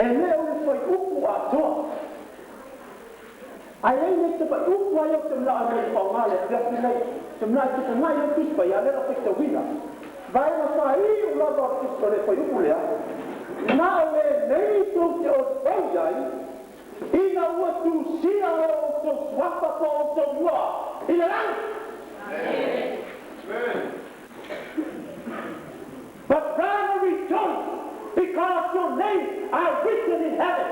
E le o le fuaiupu atoa. Ae ai le tapaʻupu ai o te manaʻo mai faaaogā le afiafi nei. Te manaʻo e fetagai ai Tusi Paia lea o faitauina. Vaega faaiu lava o le Tusi o le fuaiupu lea, na o lenei tou te olioli ai, ina ua tusia o outou suafa po o outou igoa i le lagi. But rather rejoice because your names are written in heaven.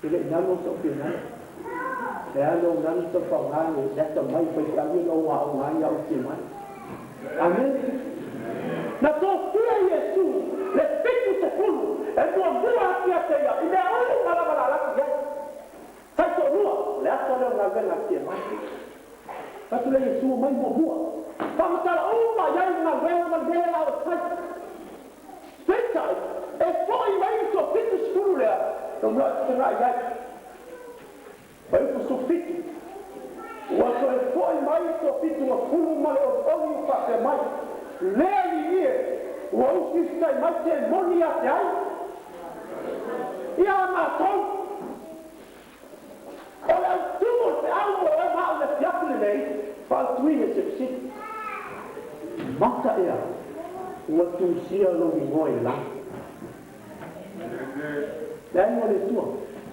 E le i nalo sou finagalo. E a lou nalo tau faaaoga le le atamai faifeau ia na ou aoga ai au i mai. Amene. Na tofia Iesu le 70 e muamua atu ia te ia i mea uma lava na alu atu i ai. Faitoalua, o le ata lea o galuega a TMI. Fai atu lea Iesu omai muamua. Faamatala uma i ai le galuega ma le mea lea la o e fai. Peitai, e foi mai le toa 70 lea, lou manao e fetagai i ai. Fuaiupu 17, ua toe foi mai le toa 70 ma le olioli ua faapea mai, Le Alii e, ua usiusitai mai temoni ia te ai? Ia matou. O le autu o le feau mo oe ma au i le afiafi lenei, fautuina i se fesili. Mata ea ua tusia lou igoa i le lagi. Le aiga o le Atua.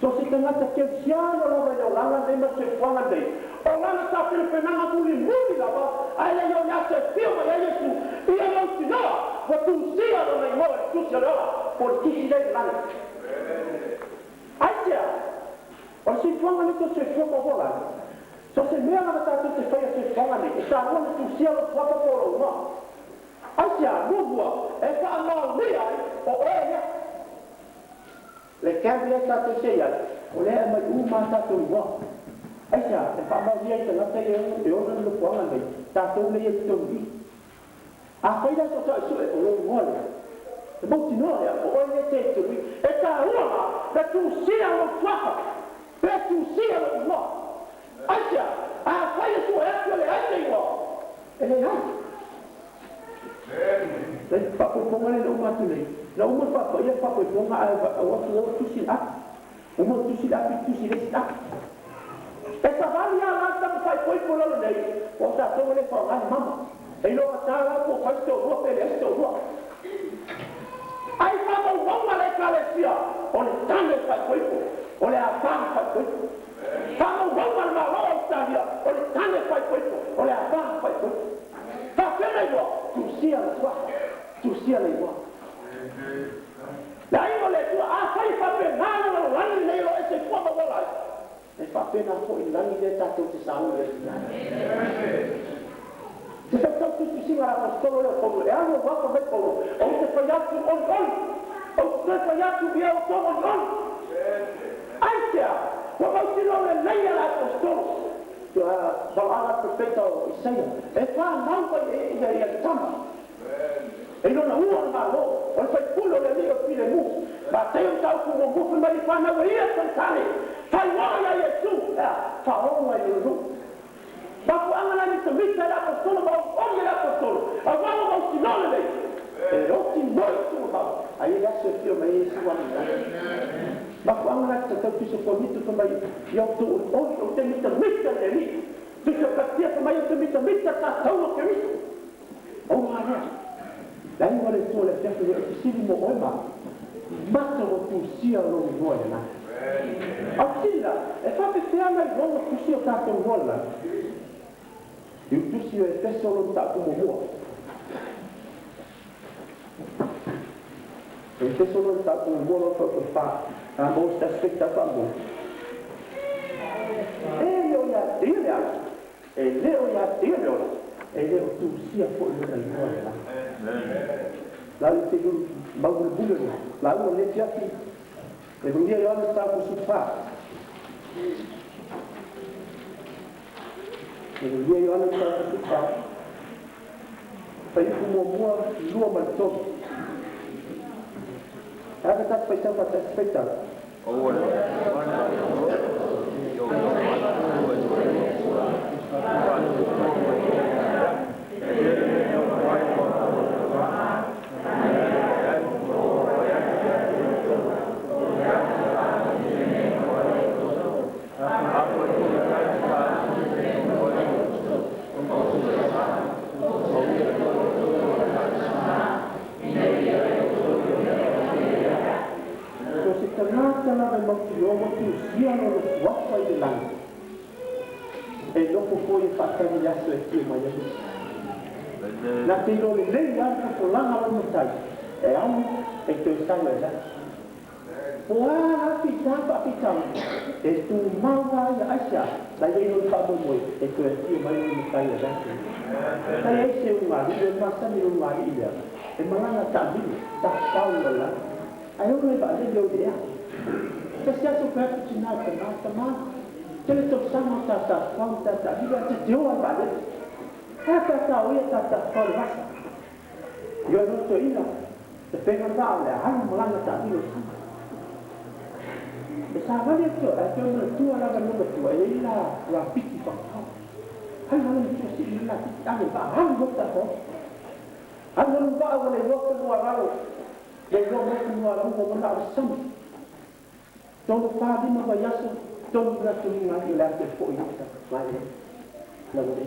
So o se tagata kerisiano lava i le olaga lenei ma le soifuaga lenei, o lana tapenapenaga mulimuli lava, ae le i oo i le aso e afio mai ai Iesu, ia mautinoa ua tusia lona igoa i le tusi o le ola, po o le tusi lea i le lagi. Aisea? O le soifuaga lenei tou te soifua ma ola ai. So o se mea lava tatou te faia i le soifuaga lenei, e taua ona tusia lou suafa po o lou igoa. Aisea? Muamua, e faamaonia ai o oe lea. Le camp lea tatou te i ai, o lea e aumai uma lava tatou igoa. Aisea? E faamaonia ai tagata ia e ona le nofoaga lenei, tatou lea e i ai i totonu i i. Afai la tou sue o lou igoa lea, e mautinoa lea, o oe lea e te i totonu i i. E taua la le tusia o lou suafa, pe tusia lou igoa. Aisea? Afai e sue atu e leai se igoa, e leai. Le faapoipoga lea na uma atu nei, na uma le faapaia le faapoipoga ae o atu o tusi le api. Uma tusi le api, tusi le isi api. E savali lava la le tama faaipoipo lalo nei, o tatou e le faaaoga le mama. E iloa gata la po o fai se toalua pe leai se toalua. Ai faamaumauga a le Ekalesia, o le tane faaipoipo, o le ava faaipoipo. Faamaumauga a le Malo o Ausetalia, o le tane faaipoipo, o le ava faaipoipo. Faapea na iloa, tusia le suafa, tusia le igoa. Le aiga o le Atua, afai e faapena le lalolagi lenei o lo o e soifua ma ola ai, e faapena foi le lagi lea tatou te sauni ai. Te faitau tusitusiga a le aposetolo lea o Paulo, e alu alu lava fai mai Paulo, ou te fai atu olioli, ou te toe fai atu ia outou olioli. Aisea? Ua mautinoa lelei e le aposetolo, valaau a le perofeta o Isaia, e fanau mai e ia le tama. E lona ua o le Malo, o le faipule o le Alii o le filemu. Mateo mataupu muamua fai mai e fanau e ia sona tane, fai oa ia Iesu. Faaola i lona nuu. Mafuaaga la mitamita e le Aposetolo ma olioli e le Aposetolo, auā ua mautinoa lelei, e oti moe i tugamau, ae i ai le aso e afio mai ai Iesu alu i lalo. Mafuaaga la te tatau tusa Korinito fai mai, Ia outou olioli, ou te mitamita i le Alii. Tusa Kalatia fai mai, Ou te mitamita i le tatou o Keriso. Oga lea. Le aiga o le Atua i le afiafi lenei, o le fesili mo oe ma au, mata ua tusia lou igoa i le lagi. A o le fesili la, e faapefea ona iloa ua tusi o tatou igoa i le lagi? I Tusi o Efeso lona mataupu muamua. O Efeso lona mataupu muamua lona fuaiupu e 4. A maua se tasi faitau faamolemole. E le o ia te ia le ala, e le o ia te ia le ola, e le o tusia foi lona igoa i le lagi. La le te lulu mau mulimuli o le lauga o lenei afiafi, e manuia Ioane mataupu 14. E manuia Ioane mataupu 14. Fuaiupu muamua, 2 ma le 3. E a pe tatou faitau faatasi, faitau. So o se tagata lava e mautinoa ua tusia lona suafa i le lagi, e nofo foi e faatagi i le aso e afio mai ai Iesu. Na te iloa lelei lava le fofolaga a lona Matai, e alu e toe sau e alu atu. Po o a la fita faafitauli, e tumau lava ia aisea la i ai lona faamoemoe e toe afio mai lona Matai e alu atu. Tai ai se ulugalii, o le masani o le ulugalii lea, e malaga taamilo, tafafao i le lalolagi. Ae ola i vaalele o i le ea. Tasi aso fai atu tina i tama, Tama, tele tausaga o ta tafafao ma ta taamilo ae ta te oa i le vaalele. Ae a pe a ta o ia ta tafafao i le vasa? Ioe loa le toeaina, tapena le vaa o le a alu malaga taamilo i le sami. E savali atu ae toe manatua lava e le matua e i ai la lapiti faapitoa. Alu lava le matua sii le lapiti ave le vaa, alu loa le tafafao. Alu alu le vaa ua le iloa fanua lalo, le iloa mai fanua luga ua na o le sami. Tolu fa lima vaiaso, tonu le atu luga ai o le a toe foi uta mai ai. Lau le.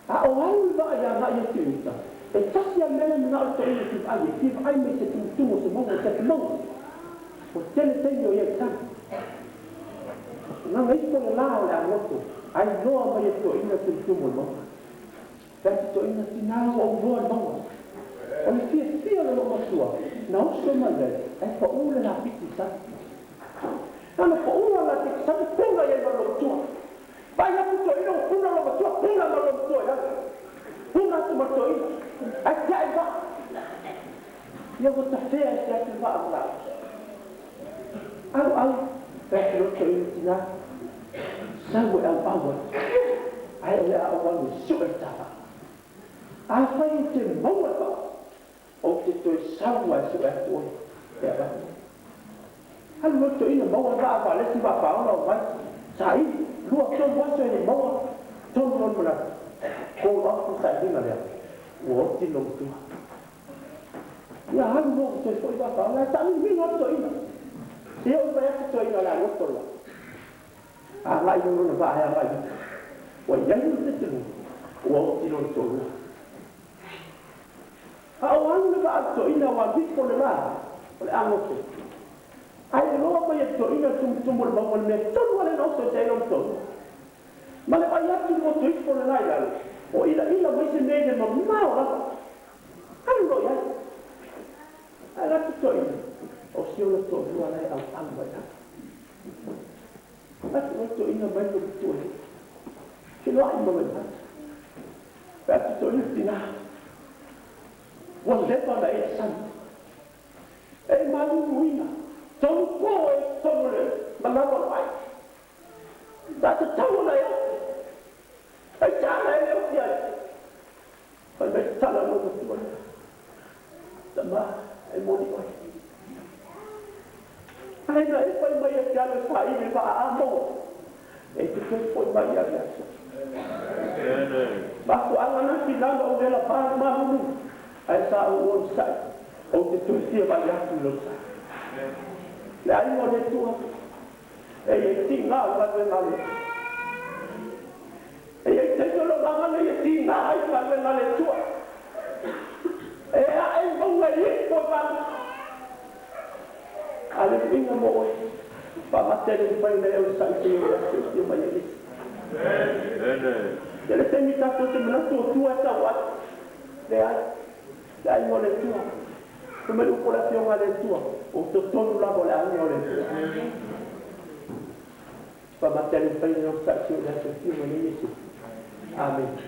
A o alu le vaa i agai atu i uta, e tasi lava le mea lea e manao le toeaina e fia vaai, e fia vaai mai i se tumutumu o se mauga o se atumauga. Ua tele taimi o i ai i le sami. Gagaifo le la o le agoto, ai loa mai e le toeaina le tumutumu o le mauga. Pe a totoina tina ua ou iloa le mauga. O le fiafia o le loomatua na oso mai ai ae pau le lapiti i sami. Na ona pau lava le lapiti i sami puna i ai ma le loomatua. Vaai atu toeaina ua puna le loomatua, puna ma le loomatua i lalo. Puna atu ma le toeaina ae tiai le vaa. Ia ua tafea ese atu le vaa ma laau. Au au, fai atu loa le toeaina tina, sau e auau atu, ae o le a ou alu e sue le ta vaa. Afai e te maua le vaa, ou te toe sau lava e sue atu oe e avatu. Alu loa le toeaina maua le vaa, vaa le isi vaa faaola omai, saili, lua tolu aso e le maua, tonu loa le manatu, call off le sailiga lea, ua oti le loomatua. Ia alu loa ua toe foi vaa faaola, ae taamilomilo lava le toeaina. Se oo mai atu toeaina o le a loto la. Agai loa lona vaa e agai i uta. Ua i ai lona talitonuga, ua oti lona toalua. A o alu le vaa a le toeaina ua alu ifo le la o le agoto. Ae iloa mai e le toeaina le tumutumu o le mauga le mea tonu lava lea na oso ese ai lona toalua. Ma le vaai atu i le motu ifo le la i lalo, o ilaila mai se mea i le mamao lava. Alu loa i ai. Ae alu atu toeaina, o si ona toalua la e auau mai lalo. Atu loa toeaina mai le matua i feiloai ma Loimata. Fai atu toeaina tina, ua leva ona e sami. E maluluina, tonu po e tonu le manawa o le vai. Sa tatau ona e ofi. Ai tala e le ofi ai. Fai mai le tala a lou matua lea. Tama, e moni oe. Ae na e fai mai e te alu e saili le vaa a maua. E te toe fo'i mai ia le aso. Mafuaaga na finau ou le lavā le malulu, ae sa ou onosai, ou te toe fia vaai atu i lou sa. Le aiga o le Atua, e i ai tiga o le galuega a le Atua. E i ai taimi o lou aga lenei e tiga ai le galuega a le Atua. E ae i mauga e ifo i lalo. A o le uiga mo oe, faamate e le mafai ona e onosai seia oo i le aso e afio mai ai Iesu. Tele taimi tatou te manatu o tua e tau ai. Leai, le aiga o le Atua. Fai mai le upu a le Afioga a le Atua, o totonu lava o le aiga o le Atua. Faamate e le mafai ona e onosai seia oo i le aso e afio mai ai Iesu. Amene.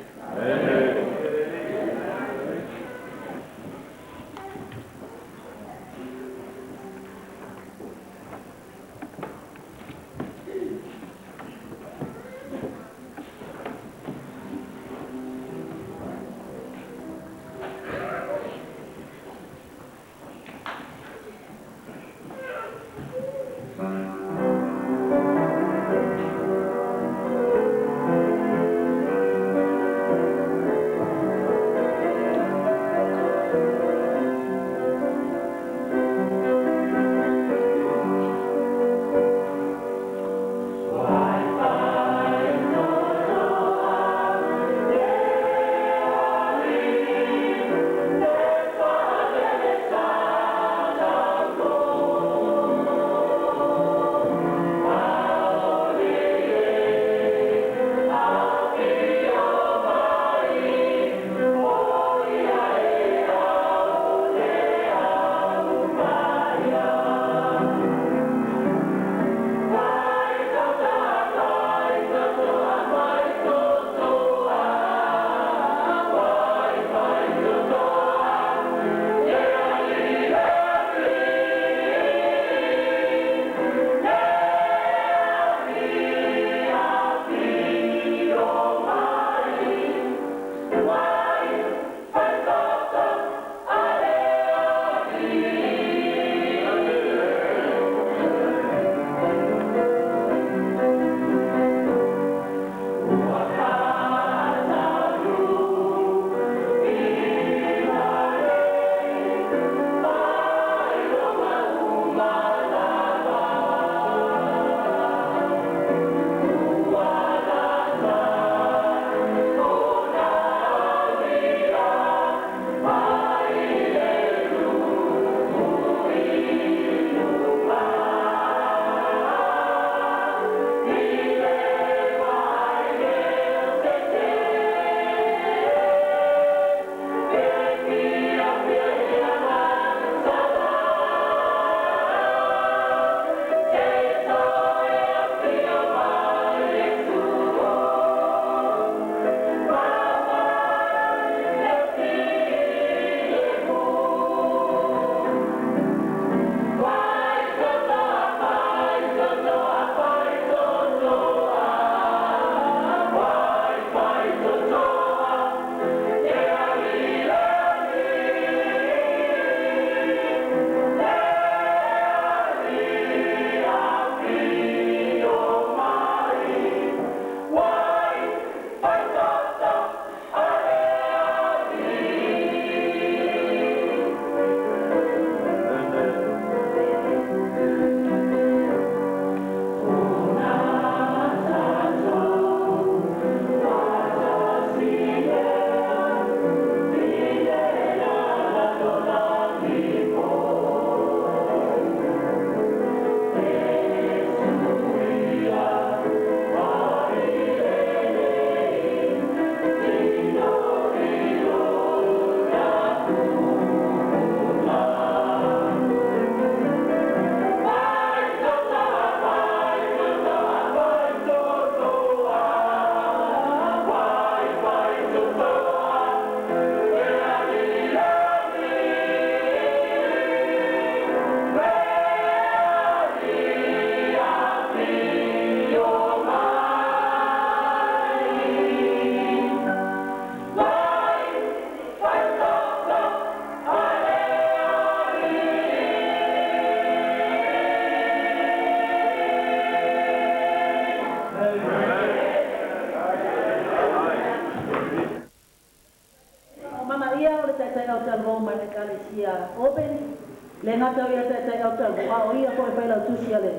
Ekalesia Open, le gata o ia ta'ita'i autalavou, a o ia fo'i failautusi a le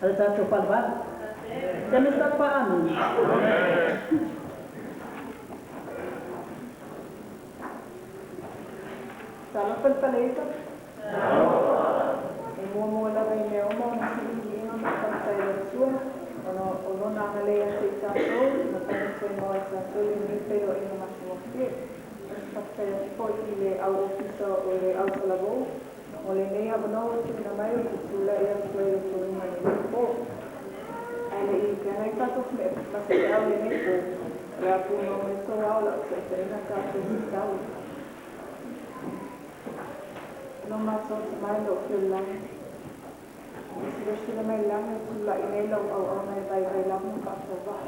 a le tatou falevalu. Ia me sa fa'amene. Talofa le faleiva. E muamua lava i mea uma ona sili viiga ma le faafetai i le Atua ona o Lona agalelei ia te i tatou, na mafai ona toe maua e tatou lenei feiloaiga matagofie. Ou te faafetai atu foi i le au ofisa o le au talavou mo lenei avanoa ua tuuina mai ou te tulai atu ai i lo outou luma i lenei po. Ae le i feagai tatou ma se feau i lenei po, o le a punou mai outou ao o lau taitaiga tatou tatalo. Lo matou Tama i lo o i le lagi, e silasila mai i lagi o tulai nei lau auauna e vaivai lava ma faatauvaa.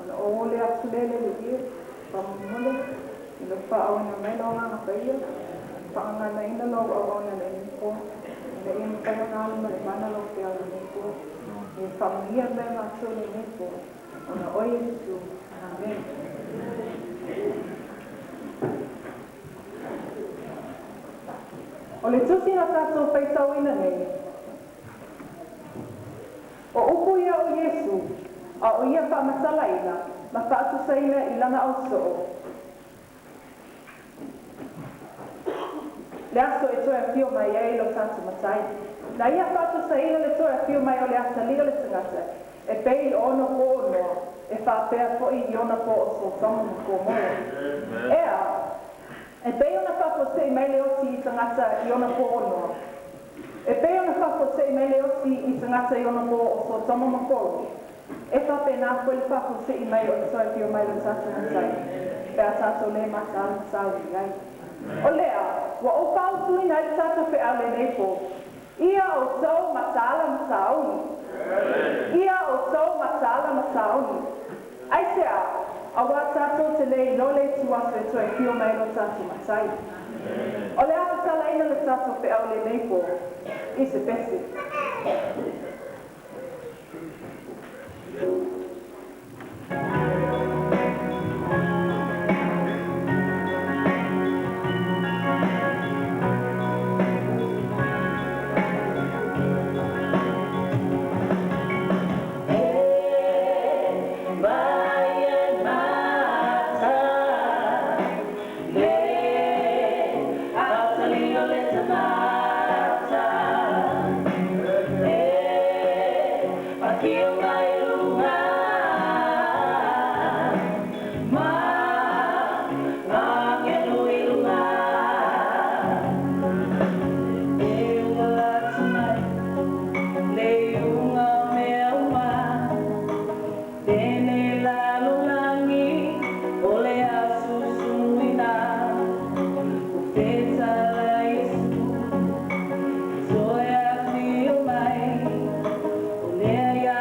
Ona o le atu lea le alii e, faamolemole, i lou faaauina mai lau Agaga Paia, faagaganaina lau auauna i lenei po, ina ia mafai ona alu ma le mana lau feau i lenei po. Ia faamanuia mai matou i lenei po, ona o Iesu. Amene. O le tusi na tatou faitauina nei, o upu ia o Iesu, a o ia faamatalaina ma faatusaina i lana ausoo, le aso e toe afio mai ai lo tatou Matai. Na ia faatusaina le toe afio mai o le atalii o le tagata e pei o ona po o Noa, e faapea foi i ona po o Sotoma ma Komora. Ea, e pei ona faafuasei mai le oti i tagata i ona po o Noa, e pei ona faafuasei mai le oti i tagata i ona po o Sotoma ma Komora, e faapena foi le faafuasei mai o le toe afio mai o le tatou Matai, pe a tatou le mataala ma sauni ai. O lea, ua ou fautuina ai le tatou feau lenei po, ia outou mataala ma sauni. Ia outou mataala ma sauni. Aisea? Auā tatou te le iloa le ituaso e toe afio mai ai lo tatou Matai. O le a tatalaina le tatou feau lenei po i se pese. E mai e mata le atalii o le tagata e afio mai luga ma agelu i luga e ua atu mai le iuga o mea uma lenei lalolagi o le a susuluina o fetala Iesu toe afio mai o lea ia.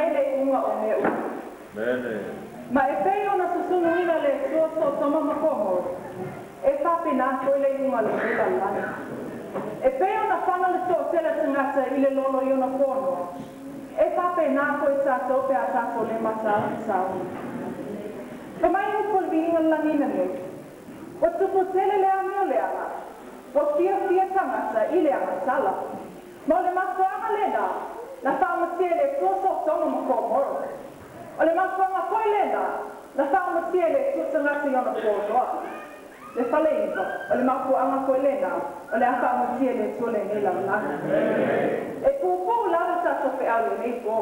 mai le iuga o mea uma. Ma e pei ona susunuina le Atua Sotoma ma Komoro, e faapena foi le iuga o lenei lalolagi. E pei ona fana le toatele o tagata i le lolo i ona po Noa, e faapena foi tatou pe a tatou le mataala ma sauni. Fai mai upu o le viiga i le lagiina nei, Ua tupu tele le amio leaga, ua fiafia tagata i le agasala. Ma o le mafuaaga lena na faaumatia e le Atua Sotoma ma Komoro. O le mafuaaga foi lena na faaumatia e le Atua tagata i ona po Noa. Le faleiva, o le mafuaaga foi lena o le a faaumatia e le Atua lenei lalolagi. E puupuu lava tatou feau i lenei po.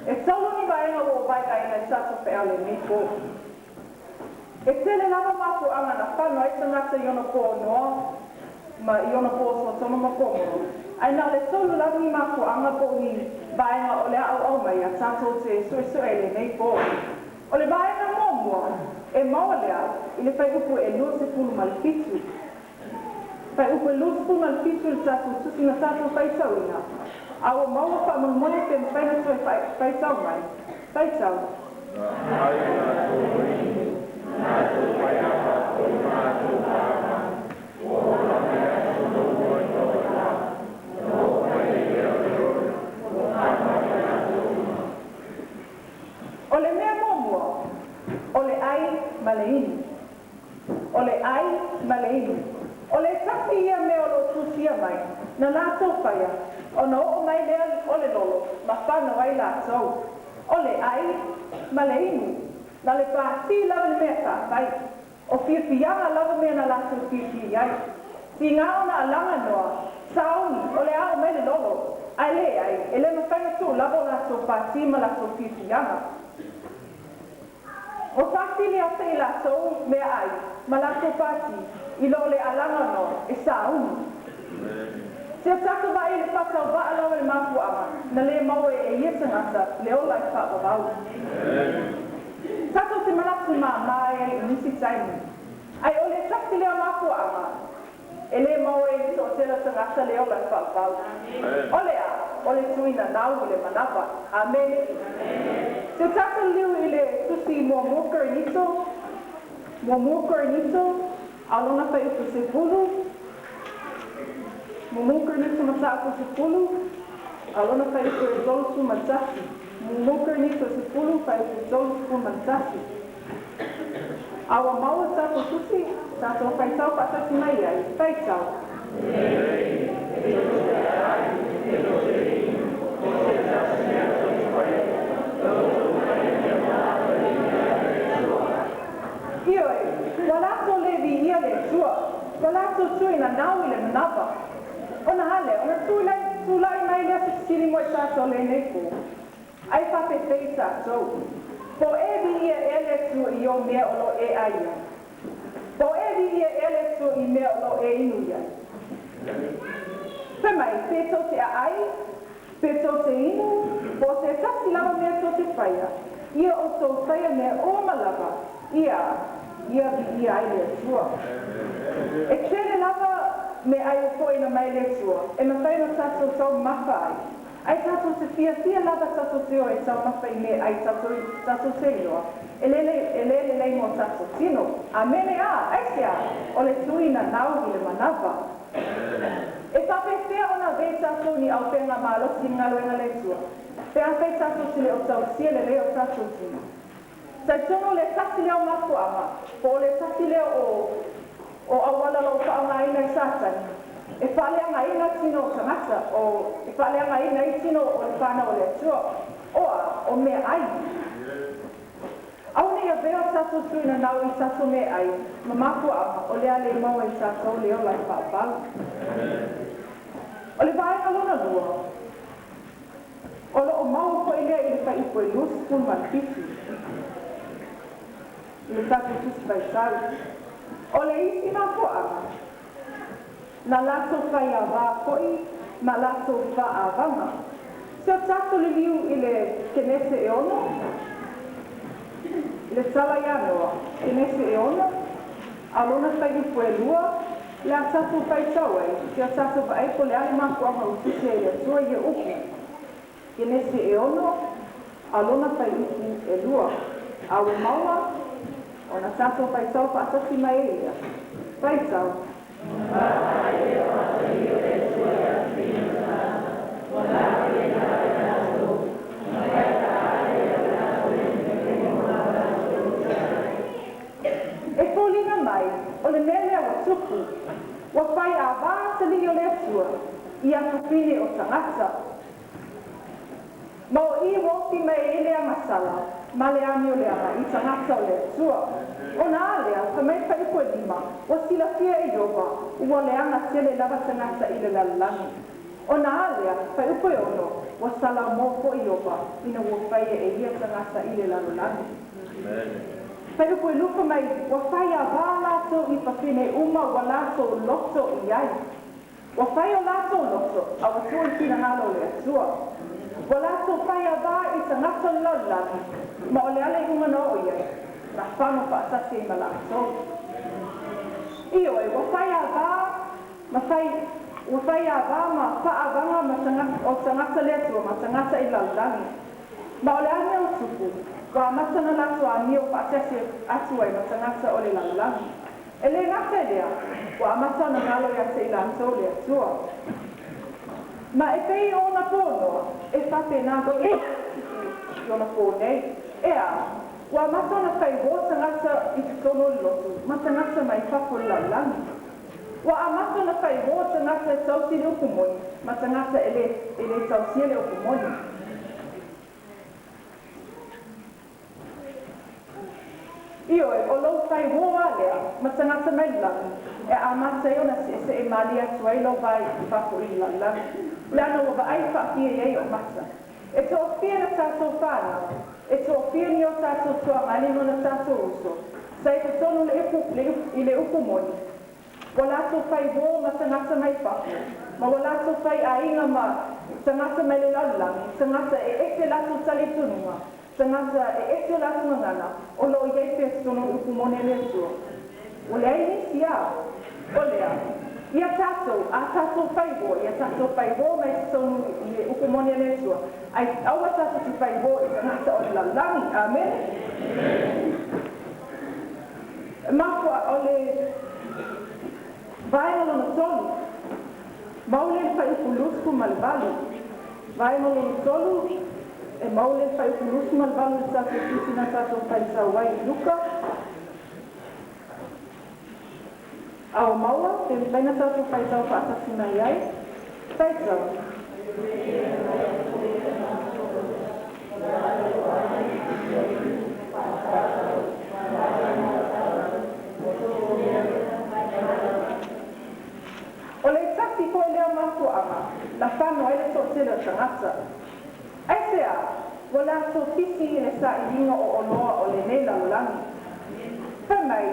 E tolu ni vaega ua ou vaevaeina i tatou feau i lenei po. E tele lava mafuaaga na fano ai tagata i ona po Noa ma i ona po Sotoma ma Komoro, ae na o le tolu lava ni mafuaaga po o ni vaega o le a ou aumaia tatou te suesue i lenei po. O le vaega muamua e maua lea i le fuaiupu e 27. Fuaiupu e 27 i le tatou tusi na tatou faitauina, a ua maua faamolemole pe mafai ona toe faitau mai. Faitau. Na ai latou inu, latou faiava o matou paga, ua oo lava i le aso na ua ai Noa i le vaa, ona oo mai ai lea o le lolo, ua fano ai i latou uma. O le mea muamua, o le ai ma le inu. O le ai ma le inu. O le tasi ia mea o lo o tusia mai, na latou faia, ona oo mai lea o le lolo ma fano ai latou. O le ai ma le inu. Na le pati lava le mea sa fai. O fiafiaga lava mea na latou fiafia i ai. Tiga ona alaga Noa, sauni, o le a oo mai le lolo, ae leai, e le mafai ona tuu lava o latou pati ma latou fiafiaga. O faafili ata i latou meaai ma latou pati i lo le alaga o Noa e sauni. Se o tatou vaai i le faatauvaa lava le mafuaaga na le maua ai e ia tagata le ola e faavavau. Tatou te manatu māmā ai i nisi taimi, ae o le tasi lea mafuaaga e le maua ai e le toatele o tagata le ola e faavavau. O le a? O le tuuina nau i le manava. Amene. Se o tatou liliu i le tusi muamua Korinito, muamua Korinito, a o lona fuaiupu 10, muamua Korinito mataupu 10, a o lona fuaiupu e 31. Muamua Korinito 10, fuaiupu 31. A ua maua tatou tusi, tatou faitau faatasi mai ai. Faitau. Leai, e tou te ai, e tou te inu, po o se tasi mea tou te faia, ia outou faia mea uma lava e viia ai le Atua. Ioe, ua latou le viia le Atua, ua latou tuuina nau i le manava. Ona a lea, ona tulai mai lea se fesili mo i tatou lenei po, Ai faapefea tatou? Po o e viia ea le Atua i ou mea o lo o e ai ai? Po o e viia ea le Atua i mea o lo o e inu i ai? Fai mai, pe tou te aai, pe tou te inu, po o se tasi lava mea tou te faia, ia outou faia mea uma lava, ia, ia viia ai le Atua. E tele lava meaai ua foaiina mai e le Atua e mafai ona tatou taumafa ai. Ae tatou te fiafia lava tatou te o e taumafa i meaai tatou tatou te iloa e le e le lelei mo tatou tino. Amene a! Aisea? O le tuuina nau i le manava. E faapefea ona avea tatou ni auupega malosi i le galuega a le Atua pe afai tatou te le o tausia lelei o tatou tino? Talitonu o le tasi lea o mafuaaga, po o le tasi lea o o auala o lo o faaaogaina e Satani e faaleagaina tino o tagata, o e faaleagaina ai tino o le fanau a le Atua, o a? O meaai. Aua ne i avea o tatou tuuina nau i tatou meaai ma mafuaaga o le a le maua e tatou le ola e faavavau. O le vaega lona lua, o lo o maua foi lea i le fuaiupu e 27 i le tatou Tusi Faitau. O le isi mafuaaga, na latou faiavā foi ma latou faaavaga. Se o tatou liliu i le Kenese e 6, i le tala ia Noa, Kenese e 6, a o lona fuaiupu e 2, le a tatou faitau ai, se o tatou vaai po o le a le mafuaaga ua tusi ai e le Atua ia upu. Kenese e 6, a lona fuaiupu 2. A ua maua ona tatou faitau faatasi mai ai lea. Faitau. E foliga mai, o le mea lea ua tupu, ua fai avā atalii o le Atua i afafine o tagata. Ma o i ua ofi mai ai le agasala ma le amioleaga i tagata o le Atua. Ona a lea, fai mai le fuaiupu 5, ua silafia e Ioba, ua leaga tele lava tagata i le lalolagi. Ona a lea, fuaiupu 6, ua salamo foi Ioba ina ua faia e ia tagata i le lalolagi. Fuaiupu 2 fai mai, ua fai avā latou i fafine uma ua latou loto i ai. Ua fai o latou loto, a ua tuu i le finagalo o le Atua. Ua latou fai avā i tagata o le lalolagi, ma o le a le iuga na oo i ai? Na fago faatasi ai ma latou. Ioe, ua fai avā ma fai ua fai avā ma faaavaga ma tagata o tagata le Atua ma tagata i le lalolagi. Ma o le a le mea ua tupu? Ua amata ona latou amio faatasi atu ai ma tagata o le lalolagi. E le gata i lea, ua amata ona galo ia te i latou le Atua. Ma e pei o ona pō noa, e faapena foi le tupu i ona pō nei. ʻEā, ua amata ona fai uō tagata i totonu o le lotu ma tagata mai fafo o le lalolagi. Ua amata ona fai uō tagata e tausi i le upu moni ma tagata e le e le tausia le upu moni. Ioe, o lou fai uō a lea ma tagata mai le lagi, e amata ai ona seʻeseʻe malie atu ai lou vae i fafo i le lalolagi, leaga ua vaai faafia i ai ou mata. E toafia na tatou fanau, e toafia ni o tatou tuagali ma na tatou uso, sa i totonu le upu, le, i le upu moni. Ua latou fai uō ma tagata mai fafo, ma ua latou fai aiga ma tagata mai le lalolagi, tagata e ese latou talitonuga, tagata e ese o latou gagana, o lo o i ai pea totonu o le upu moni a le Atua. Ua leai nisi a? O lea, ia tatou, a tatou fai uō, ia tatou fai uō mai totonu i le upu moni a le Atua, ai aua tatou te fai uō i tagata o le lalolagi. Amene. E mafua o le vaega lona tolu, maua le fuaiupu 28. Vaega lona tolu, e maua le fuaiupu 28 i le tatou tusi na tatou faitau ai i Luka. A ua maua, pe mafai ona tatou faitau faatasi mai ai. Faitau. O le tasi foi lea o mafuaaga na fano ai le toatele o tagata. Aisea? Ua latou pisi i le sailiga o oloa o lenei lalolagi. Fai mai,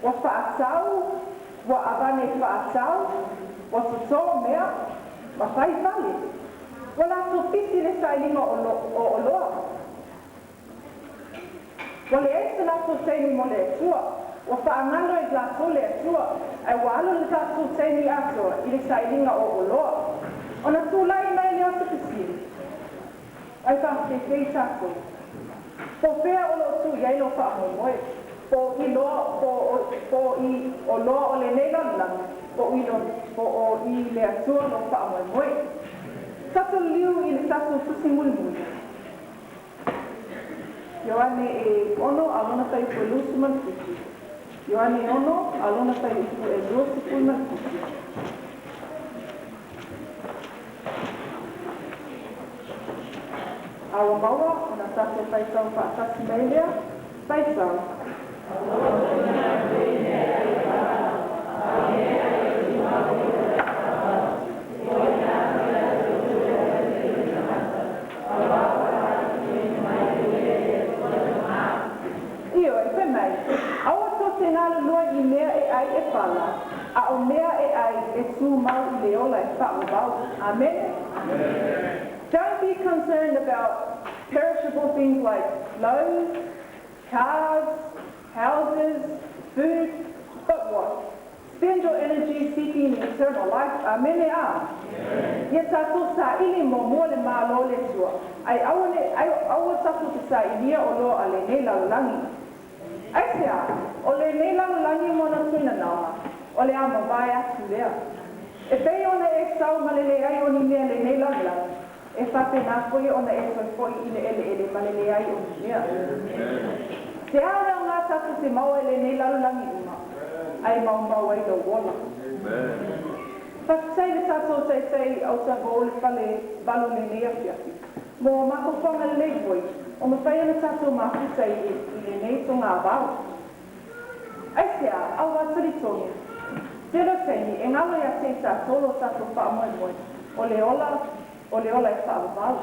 ua faatau, ua avane faatau, ua totō mea, ma fai fale. Ua latou pisi i le sailiga o oloa. Ua leai se latou taimi mo le Atua. Ua faagalo e latou le Atua, ae ua alu le latou taimi atoa i le sailiga o oloa. Ona tulai mai lea o se fesili, Ai faafeifei tatou? Po o fea o lo o tu i ai lou faamoemoe? Po o i loa, po o, po o i oloa o lenei lalolagi, po o i lo, po o i le Atua lou faamoemoe? Tatou liu i le tatou tusi mulimuli. Ioane e ono a lona fuaiupu e 27. Ioane e ono a lona fuaiupu e 27. A ua maua ona tatou faitau faatasi mai lea, faitau. Ioe, fai mai, aua tou te galulue i mea e ai e pala, a o mea e ai e tumau i le ola e faavavau. Amene. Don't be concerned about perishable things like clothes, cars, houses, food, but what? Spend your energy seeking the eternal life. Amene a. Ia tatou saili muamua le Malo o le Atua, ae aua ne, aua tatou te sailia oloa a lenei lalolagi. Aisea? O lenei lalolagi ma ona tuinanaoga, o le a mavae atu lea. E pei ona e sau ma le leai o ni mea i lenei lalolagi, e faapena foi ona e toe foi i le eleele ma le leai o ni mea. Se a le aoga tatou te maua i lenei lalolagi uma, ae maumau ai lou ola? Faafetai i le tatou taitai autavō o le fale valu i lenei afiafi. Mo mafaufauga lelei foi, o mafai ona tatou mafuta i lenei togavao. Aisea? Auā talitonu, tele o taimi e ngalo ia te i tatou lo tatou faamoemoe o le ola, o le ola e faavavau.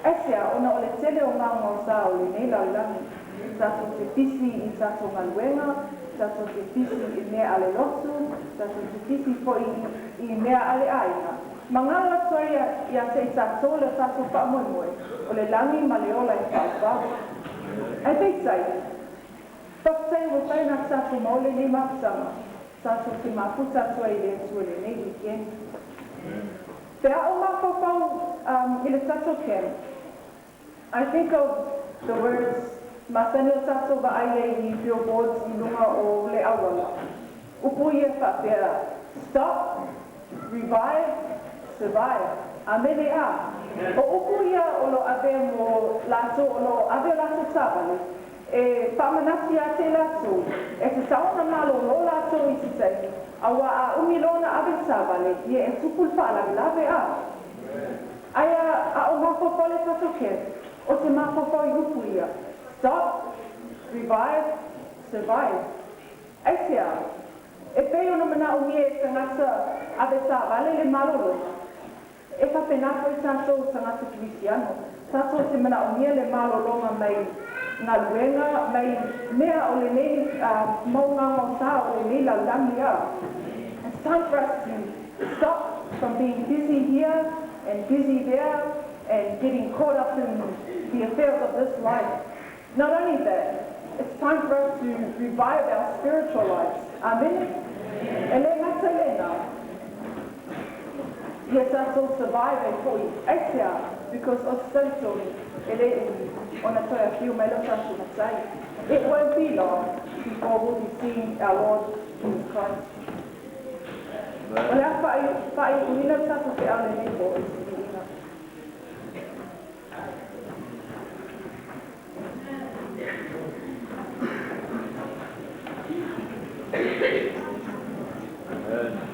Aisea? Ona o le tele o gaogaosa o lenei lalolagi, tatou te pisi i tatou galuega, tatou te pisi i mea a le lotu, tatou te pisi foi i mea a le aiga, ma galo atu ai ia te i tatou le tatou faamoemoe o le lagi ma le ola e faavavau. Ae peitai, faafetai ua mafai ona tatou maua lenei mafutaga, tatou te mafuta atu ai i le Atua i lenei weekend. Pe a ou mafaufau i le tatou camp, I think of the words masani o tatou vaai ai i billboards i luga o le auala. Upu ia faapea, Stop, Revive, Survive. Amene a. O upu ia o lo avea mo latou o lo o ave o latou taavale e faamanatu ia te latou, e tatau ona malōlō latou i se taimi, auā a umi loa ona ave le taavale, ia e tupu le faalavelave a. Ae a o mafaufau le tatou camp, o te mafaufau i upu ia, Stop, Revive, Survive. Aisea? E pei ona manaomia e tagata ave taavale le malologa, e faapena foi tatou tagata Kerisiano, tatou te manaomia le malologa mai galuega, mai mea o lenei mau gaogaosa o lenei lalolagi a. It's time for us to stop from being busy here and busy there and getting caught up in the affairs of this life. Not only that, it's time for us to revive our spiritual lives. Amene? E le gata i lena, ia tatou survive ai foi. Aisea? Because o te talitonu, e le umi ona toe afio mai lo tatou Matai. It won't be long before we'll be seeing our Lord Jesus Christ. O le a faaiuina le tatou feau lenei po i se viiga. Amen.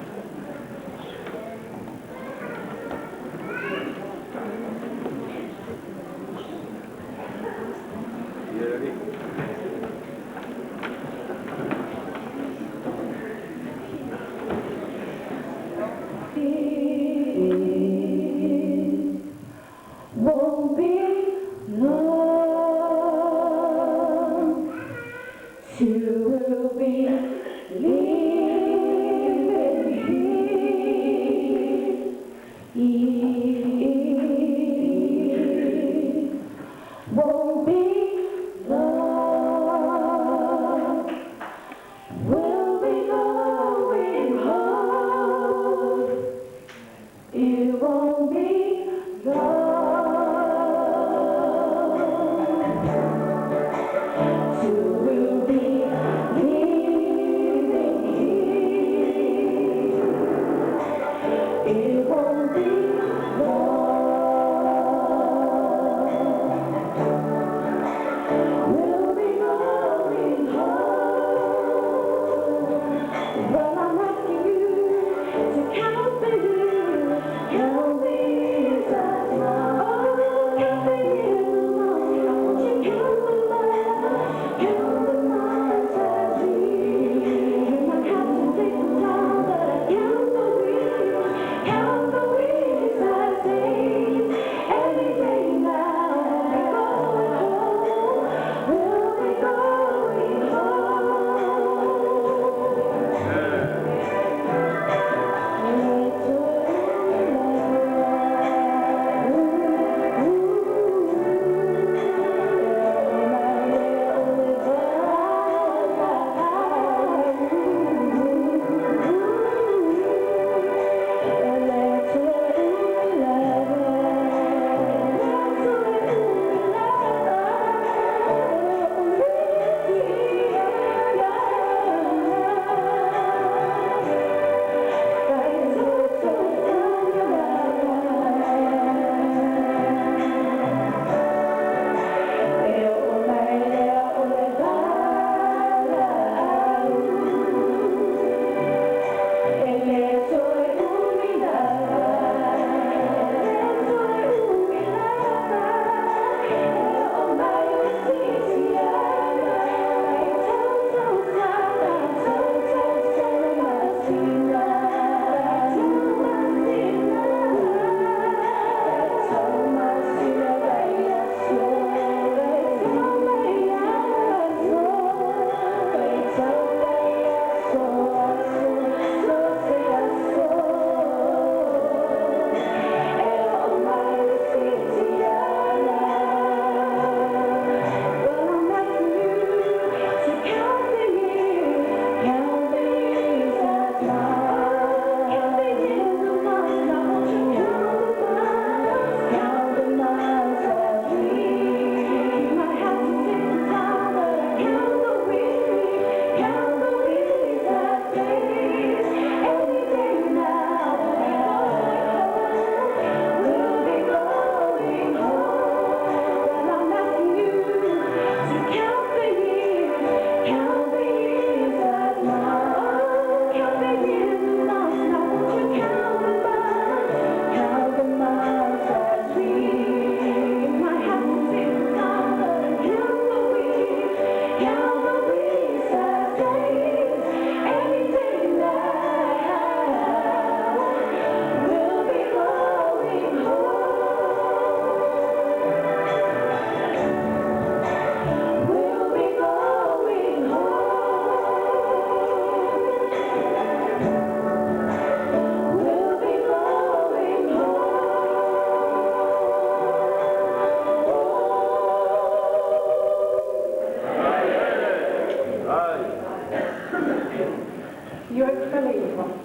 i fafo.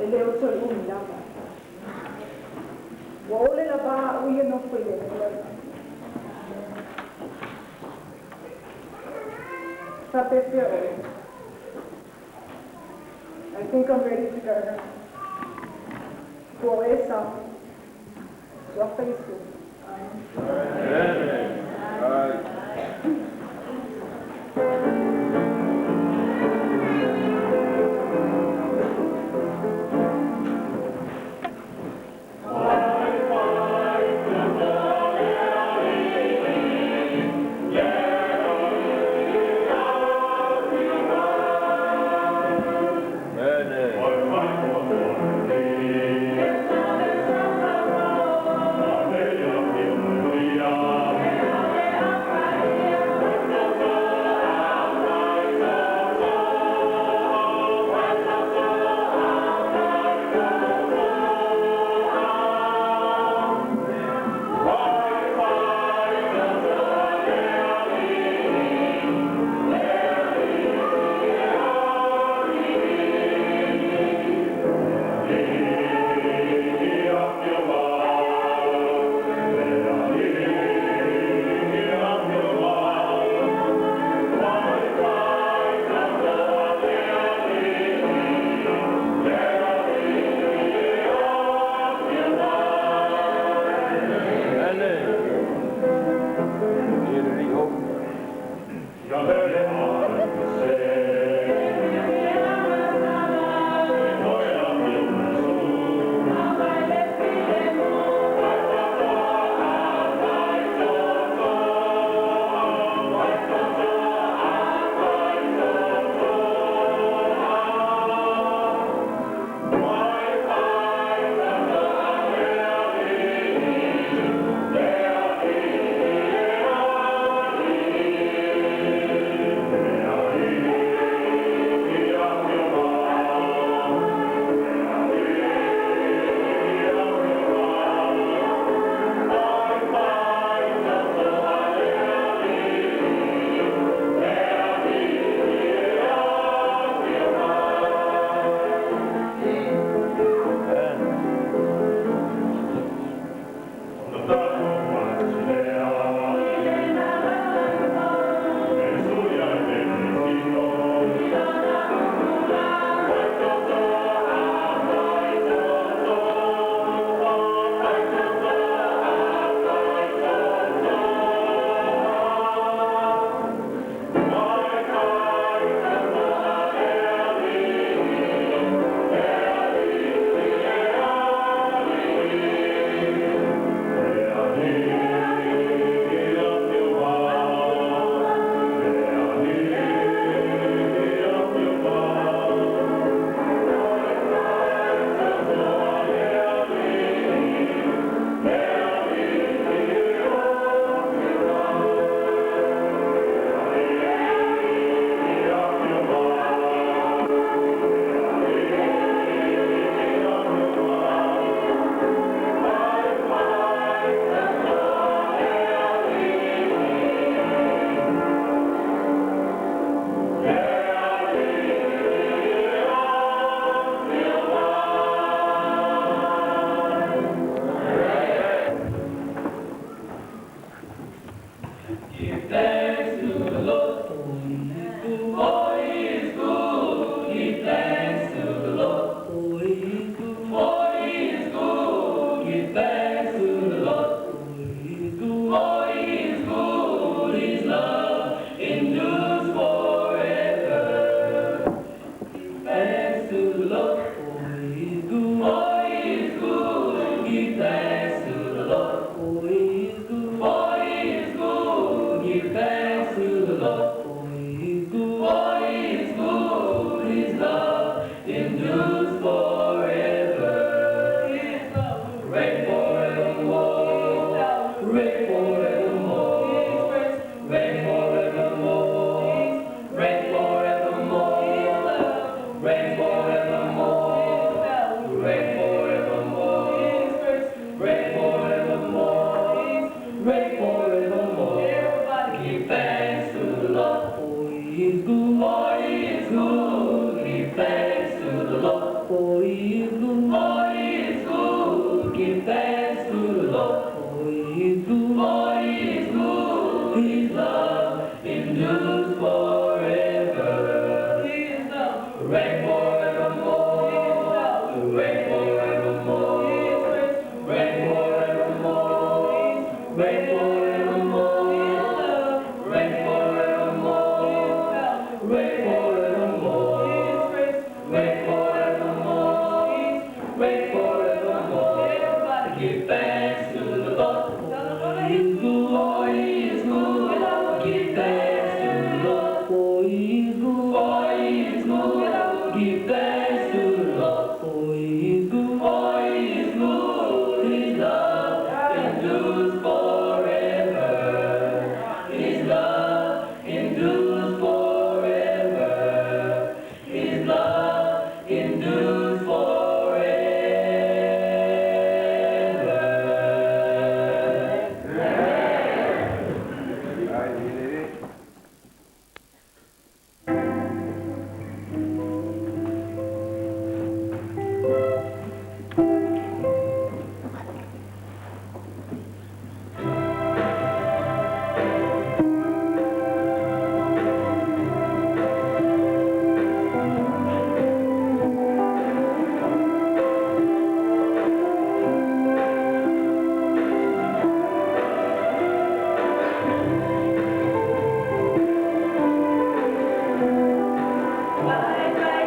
E le o toe umi lava. Ua ole lava a'u ia nofo i le mea. Faapefea oe. I think I'm ready to go home. Po o e sa. Suafa Iesu. Amen. Amen. Amen. For he is good. For he is good. Give thanks to the Lord. For he is good. For he is good. His love endures forever. His love reign forevermore. His love reign forevermore. His grace reign forevermore. Reign forevermore. His love reign forevermore. His love reign forevermore. His grace reign forevermore. Reign forevermore. Everybody give thanks to the Lord. For he is good. For he is good. Give thanks to the Lord. For he is good. For he is good. Give thanks to the Lord. For he is good. For he is good. His love endures forever. His love endures forever. His love endures forever. Vai, vai,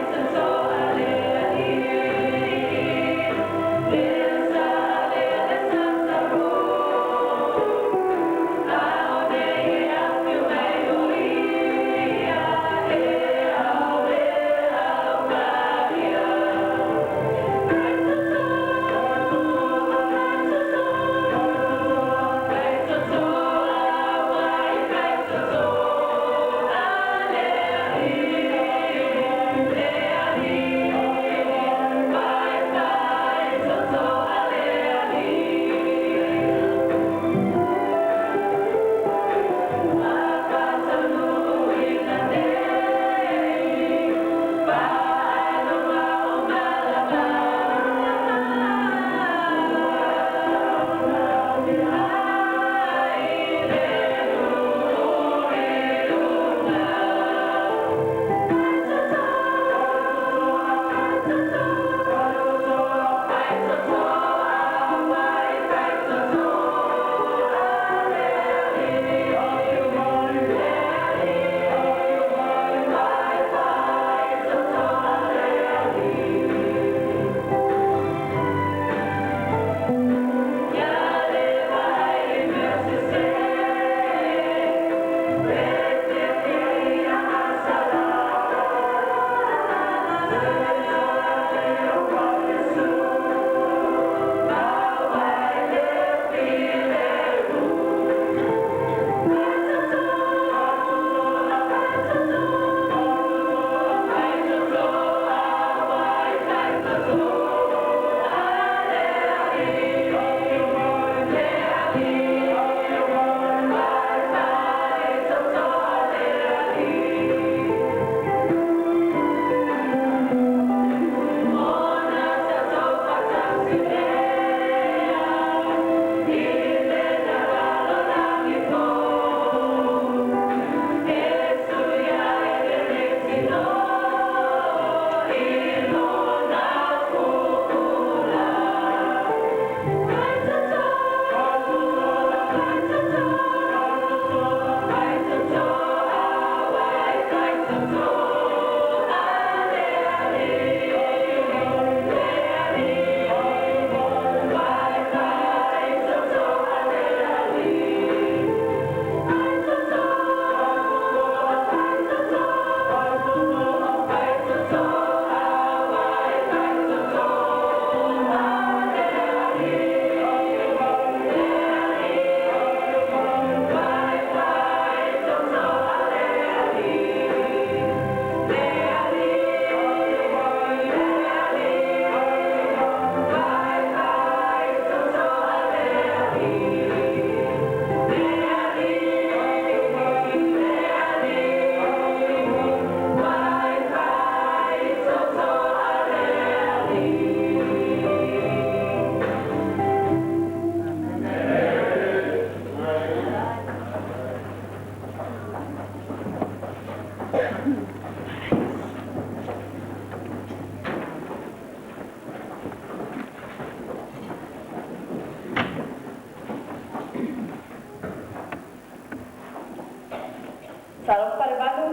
Talofa Falevalu.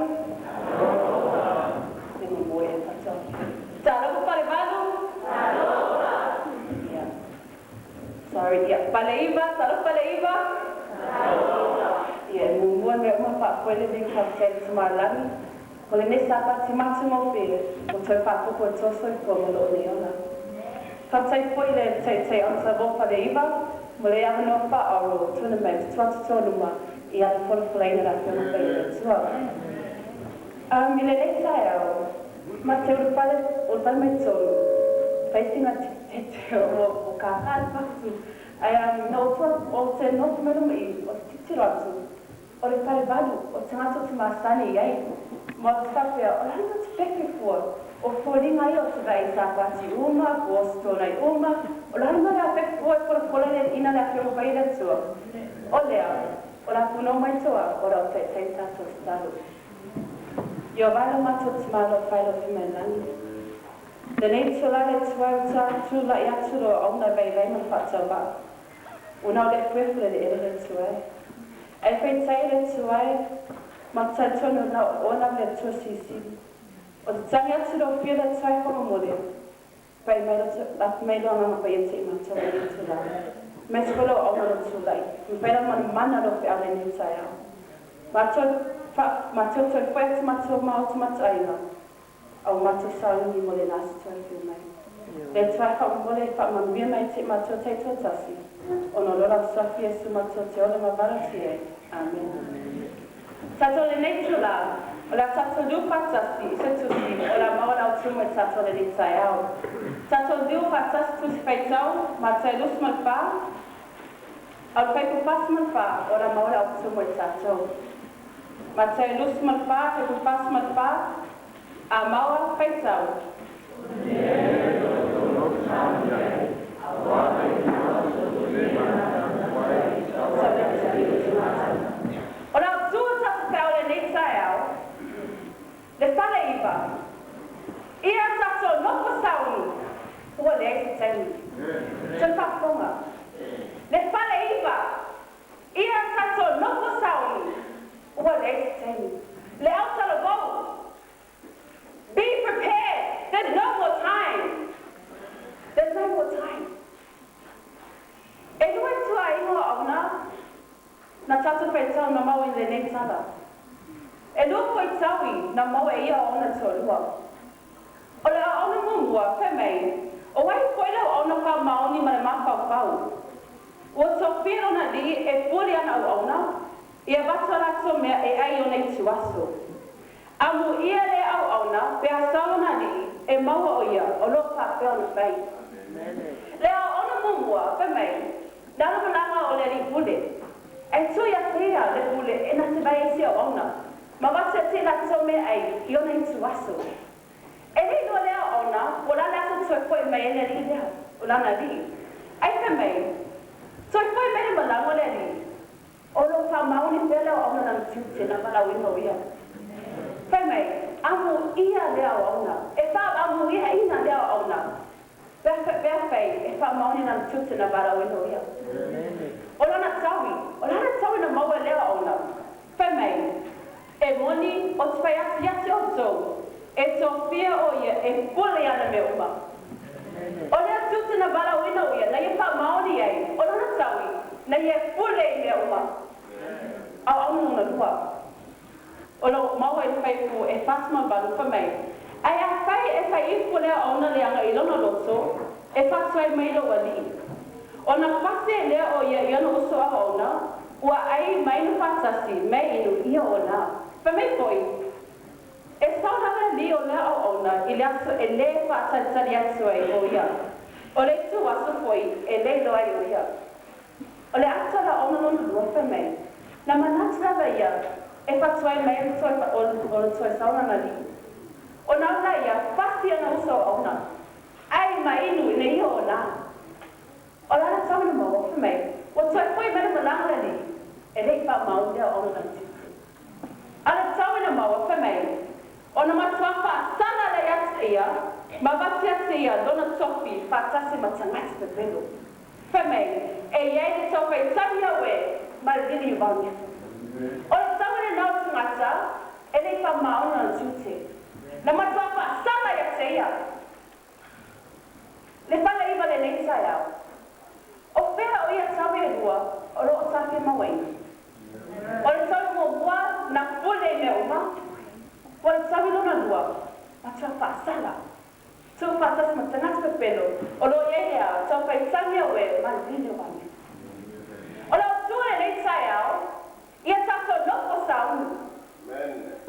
Le momoe e katoa. Talofa Falevalu. Talofa. Yeah. Sorry, yeah. Faleiva, talofa Faleiva. Talofa. Yeah, muamua mea uma faafoe le viu faafetai i le Tamalagi. O lenei Sapati matagofie ua toe faaopoopo e toa soifua ma loo nei ola. Faafetai foi i le Taitai o Tavō Faleiva mo le avanoa faaauau o tuuina mai e tutu atu toaluma i ana folafolaina i le Afioga Paia o le Atua. I lenei taeao, ma te ulufale, ulufale mai totonu, fai sina tete o kākā le patu, ae na ou tua, ou te nofo mai luma i, ou te tilotilo atu, o le falevalu, o tagata ou te masani i ai, ma ou te faapea, o le a le mea ou te fefe fua, o foliga ia o te vaai i Sapati uma, po o Aso uma, o le a le mea o le a fefe fua e folafola ina le Afioga Paia i le Atua, o lea, o le a punou mai toa, o lau taitai tatou tatalo. Ieova e lo matou tamaloa faailofi mai lagi. Lenei itula le tuai o ta tulai atu loa auauna vaivai ma le faatauvaa. Ona o le efuefu le eleele le tuai. Ae peitai le tuai ma te talitonu na o oe lava le Atua silisili. O te tagi atu lou fia le tuai fomomole. Pai mai lo lafo mai lo Agaga Paia te i matou i lenei itula. Mai se lou auauna lou tulai. Mafai lava manamana lou feau lenei taeao. Matou fa matou toe foe atu matou ma o tamata aiga, a ua matou sauni mo le lasi toe afio mai. Le Atua e faamomoli e faamanuia mai te i matou taitoatasi, ona o lo lau Suafa Iesu matou te ola ma valaautia ai. Amene. Tatou lenei itula, o le a tatou liu faatasi i se tusi o le a maua le autu mo i tatou lenei taeao. Tatou liu faatasi tusi faitau, Matai 24, A o le Faipu 44, o le a maua le autu mo i tatou. Matai 24, Faipu 44, A maua, faitau. O le autu o tatou feau lenei taeao, le Faleiva, ia tatou nofo sauni, ua leai se taimi. Toe faafofoga. Le Faleiva, ia tatou nofo sauni, ua leai se taimi. Le autalavou, be prepared, there's no more time. There's no more time. E lua ituaiga o auauna na tatou faitau na mau i lenei tala. E lua foi taui na maua e ia auauna toalua. O le auauna muamua, fai mai, O ai foi le auauna faamaoni ma le mafaufau? Ua tofia lona alii e pule ana auauna, i avatu a latou mea e ai i ona ituaso. Amuia lea auauna pe a sao lona alii, e maua o ia o lo o faapea ona fai. Le auauna muamua, fai mai, Na le malaga o le alii pule, e tu ia te ia le pule e na te vaai ai se auauna, ma avatu ia te i latou mea ai i ona ituaso. E le iloa lea auauna po o le a le aso toe foi mai ai le alii lea, o lana alii. Ai fai mai, Toe foi mai le malaga o le alii, o lo o faamaoni pea le auauna lana tiute na valaauina o ia. Fai mai, Amuia lea auauna, e faaamuiaina lea auauna, pe a fai e faamaoni lana tiute na valaauina o ia. O lana taui, o lana taui na maua e lea auauna. Fai mai, E moni, ou te fai atu ia te outou, e tofia o ia e pule ana mea uma. O lea tiute na valaauina o ia na ia faamaoni ai, o lona taui, na ia e pule i mea uma. Auauna lona lua. O lo o maua i le faipū e 48 fai mai, Ae afai e fai ifo le auauna leaga i lona loto, e fatuai mai lou alii. Ona fase lea o ia i ona uso auauna, ua ai ma inu faatasi me inu ia ona. Fai mai foi, E sao lava le alii o lea auauna i le aso e lē faatalitali atu ai o ia, o le itu aso foi e lē iloa ai o ia. O le ata o le auauna lona lua fai mai, na manatu lava ia e fatuai mai le toe o le toe sao lana alii. Ona o la ia, fasi ona uso auauna, ai ma inu ina ia ona. O lana tau na maua, fai mai, ua toe foi mai le malaga le alii, e le i faamaoni le auauna lana tiute. A o le tau ina maua, fai mai, ona matua faasala lea ia te ia, ma avatu ia te ia lona tofi faatasi ma tagata pepelo. Fai mai, e i ai le tau faitau ia oe ma le liliu vaoniafu. O le tau lenā o tagata e le i faamaoni lona tiute. Na matuā faasala ia te ia. Le faleiva lenei taeao, o fea o ia taui e lua o lo o tafe mauaina? O le taui muamua na pule i mea uma, po o le taui lona lua, matuā faasala, tuufaatasi ma tagata pepelo o lo o i ai le a tau faitagi auē ma le lele o Amene. O le autu o lenei taeao, ia tatou nofo sauni.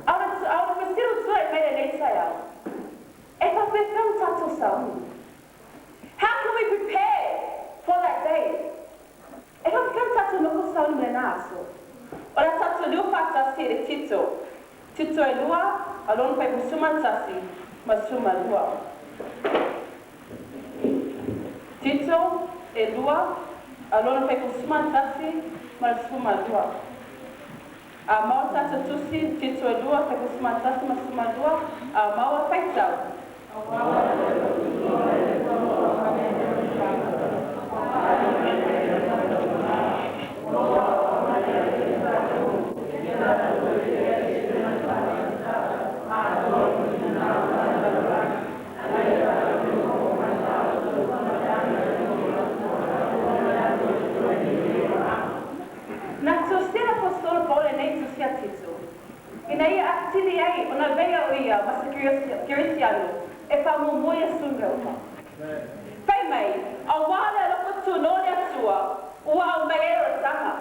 A o le, a o le fesili ua tulai mai lenei taeao, e faapefea ona tatou sauni? How can we prepare for that day? E faapefea ona tatou nofo sauni mo lena aso? O le a tatou liu faatasi i le Tito, Tito e lua, a lona faipusuma tasi ma suma lua. Tito e lua, a lona faipusuma tasi ma le suma lua. A maua tatou tusi, Tito e lua, faipusuma tasi ma suma lua, a maua faitau. Na tusi le aposetolo Paulo lenei tusi a Tito, ina ia atili ai ona avea o ia ma se Kerisiano e faamuamua Iesu i mea uma. Fai mai, Auā le alofa tūnō o le Atua ua aumai ai olataga.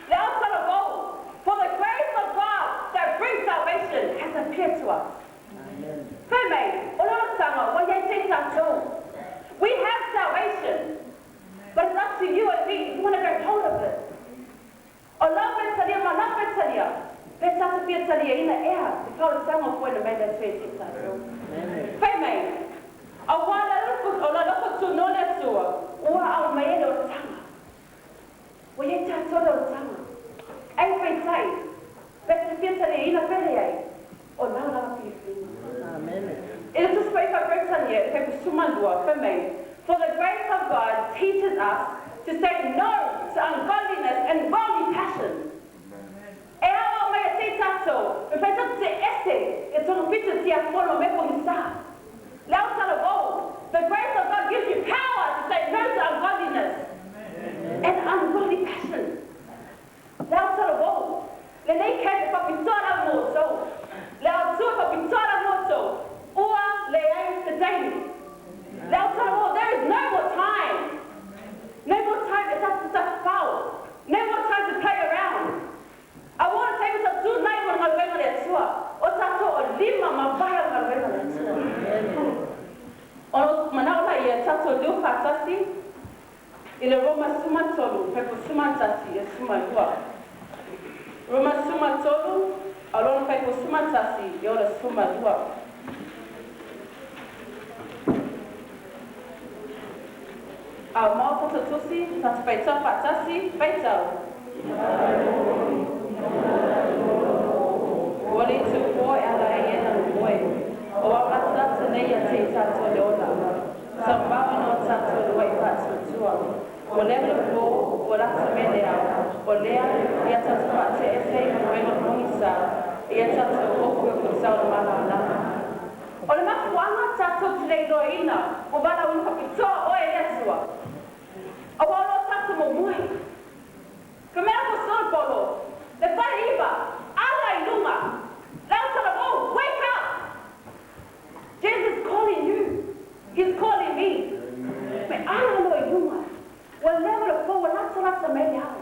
Le autalavou, For the grace of God that brings salvation has appeared to us. Fai mai, o le olataga ua i ai te i tātou. We have salvation, but it's up to you and me if we want to grab hold of it. O lau Peretania ma lau Peretania, pe tatou fia taliaina ea te faolataga o foena mai le Atua ia te tatou. Fai mai, Auā le o le alofa tūnō le Atua, ua aumai ai le olataga. Ua i ai tatou le olataga. Ei peitai, pe te fia taliaina pe leai, o lau lava filifiliga. I le Tusi Paia Faa-Peretania i le Faipusuma lua, fai mai, For the grace of God teaches us to say no to ungodliness and worldly passions. E aoao mai ai tatou, me fai tatou te ese i togafiti o tiafono ma mea pogisā. Le autalavou, The grace of God gives you power to say no to ungodliness and ungodly passions. Le autalavou, Lenei camp e faapitoa lava mo outou. Le autu e faapitoa lava mo outou. Ua leai se taimi. Le autalavou, There is no more time. No more time e tatou te tafafao. No more time to play around. Aua le taimi sa tu nai mo le galuega a le Atua. O tatou o lima ma vae o le galuega a le Atua. Ona ou manao la ia tatou liu faatasi i le Roma suma tolu, pepo suma tasi e suma lua. Roma suma tolu, a lona pepo suma tasi e ola suma lua. A mau tatou tusi, tatou faitau faatasi, faitau. Ua le itu po e ala ai e na moe. O au atalata nei ia te i tatou le ola. Sau mau ina o tatou le wai faatuatua. Ua leva le po, ua lata me le ao. O lea, ia tatou faateese i galuega pogisa, ia tatou ofu e kutau le malamalama. O le mafuaaga tatou te le iloaina ua valaauina faapitoa oe e le Atua. Aua o lo tatou momoe. Ka mea ko Solopolo, le faleiva, ala i luga, le autalavou, wake up! Jesus is calling you. He's calling me. Me ala loa i luga. Ua leva le pou, ua latalata mai le ao.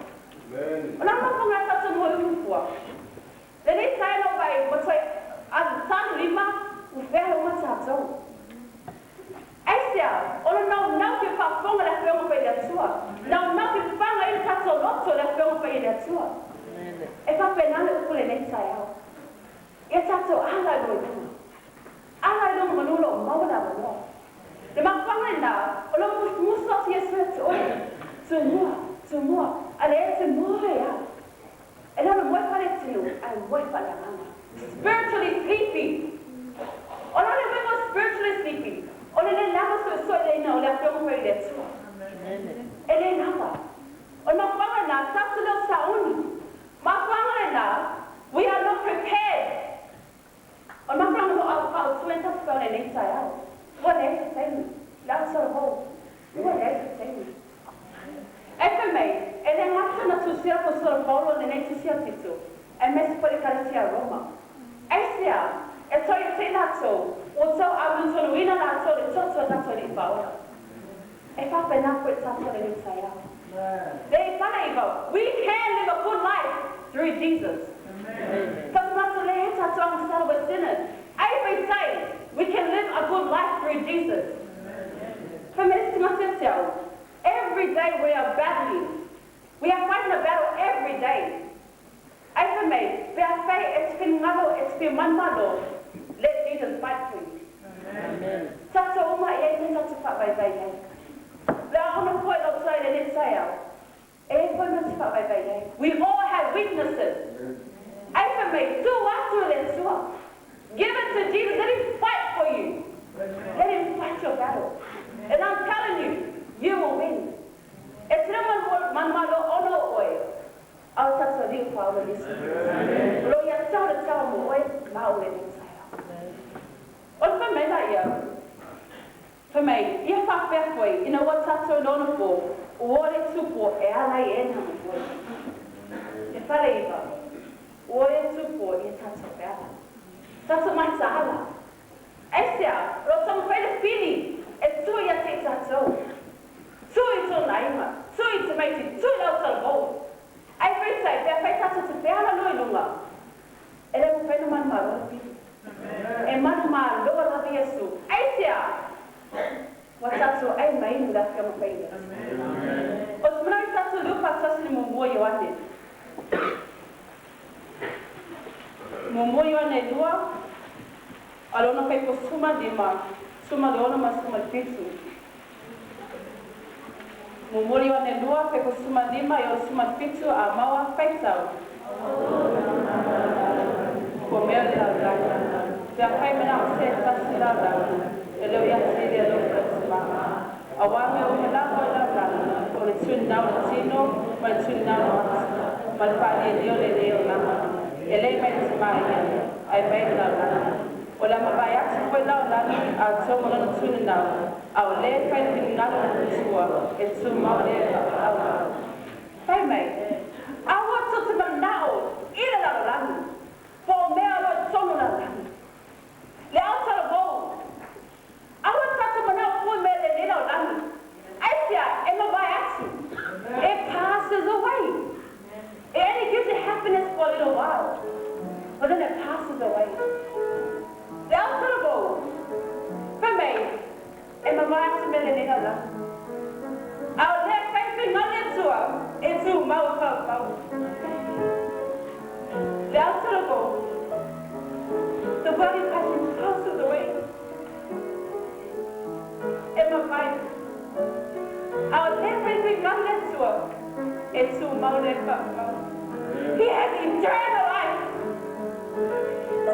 O le a mafuaaga tatou moe ufufua? Lenei taeao vai, ua toe tanu lima, ua fea uma tatou. Aisea, o le naunau fia faafofoga le Afioga Paia i le Atua. Naunau fia faga ai le tatou loto le Afioga Paia i le Atua. E faapena le upu lenei taeao. Ia tatou ala i loa i luga. Ala i luga manu o lo o maua le avanoa. Le mafuaaga lena, o lo o musumusu atu Iesu ia te oe, Tumua, tumua, a leai e te moe lava. E le o le moe faaletino, ae moe faaleagaga. Spiritually sleepy. O le a le uiga o spiritually sleepy? O le le lava soesoe leina o le Afioga Paia i le Atua. E le lava. O le mafuaaga lena, tatou te le o sauni. Mafuaaga lena, we are. faaola. E faapena foʻi tatou lenei taeao. Le i faleiva, we can live a good life through Jesus. Tatou le he tatou agasala, we're sinners. Ai peitai, we can live a good life through Jesus. Fai mai le isi tagata ia te au, every day we are battling. We are fighting a battle every day. Ai fai mai, pe afai e te finagalo e te fia manumalo, let Jesus fight for you. Tatou uma e ai mea tatou te faavaivai ai. Le a ono foʻi lau tai lenei taeao, e ai foʻi mea te faavaivai ai. We all have weaknesses. Ai fai mai, tuu atu i le Atua. Give it to Jesus, let him fight for you. Let him fight your battle. And I'm telling you, you will win. E tino manumalo ono oe, a o tatou Alii o Faaola Iesu Keriso. O lo o ia tau le taua mo oe ma au lenei taeao. O le fai mai la ia, fai mai, ia faapea foʻi, ina ua tatou lona po, ua le tupu e ala ai e na moe. E faleiva, ua le tupu ia tatou feala. Tatou mataala. Aisea, o lo o taumafai le fili e tuu ia te i tatou. Tuu i tōna aiga, tuu i tamaiti, tuu i lau talavou. Ai peitai, pe afai tatou te feala loa i luga, e le mafai ona manumalo le fili. E manumalo lava Iesu. Aisea? Ua tatou ai ma inu le Afioga Paia. O te manao i tatou lua faatasi le muamua Ioane. Muamua Ioane lua, a lona faipo 15, 16 ma 17. Momoli o ane lua, pe ko 15 i o 17 a maua faitau. Ko mea le lalolagi. Pea fai mena o se tasi lalolagi, e leo ia te le alofa i te maa. Auā mea uma lava i lalolagi, o le tuninau o le tino ma le tuninau o le mata, ma le faalielie o le le olaga. E le mai le tamaa ia, ae mai le lalolagi. O le a mavae atu foi lalolagi a tou ma lona tuninau, a o lē fai le finagalo o le Atua e tumau lea e faapaau. Fai mai, Aua tou te manao i le lalolagi, po o mea o lo o i totonu o le lalolagi. Le ao talavou, aua tatou manao fua i mea lelei lalolagi. Aisea e mavae atu? It passes away. It only gives you happiness for a little while, but then it passes away. Le ao talavou, fai mai, E mavae atu mea lelei lalolagi. A o lea faifainga le Atua e tumau e paupau. Le ao talavou, the worldly passion passes away. E mavae. A o lea faifainga le Atua e tumau lea paupau. He has eternal life.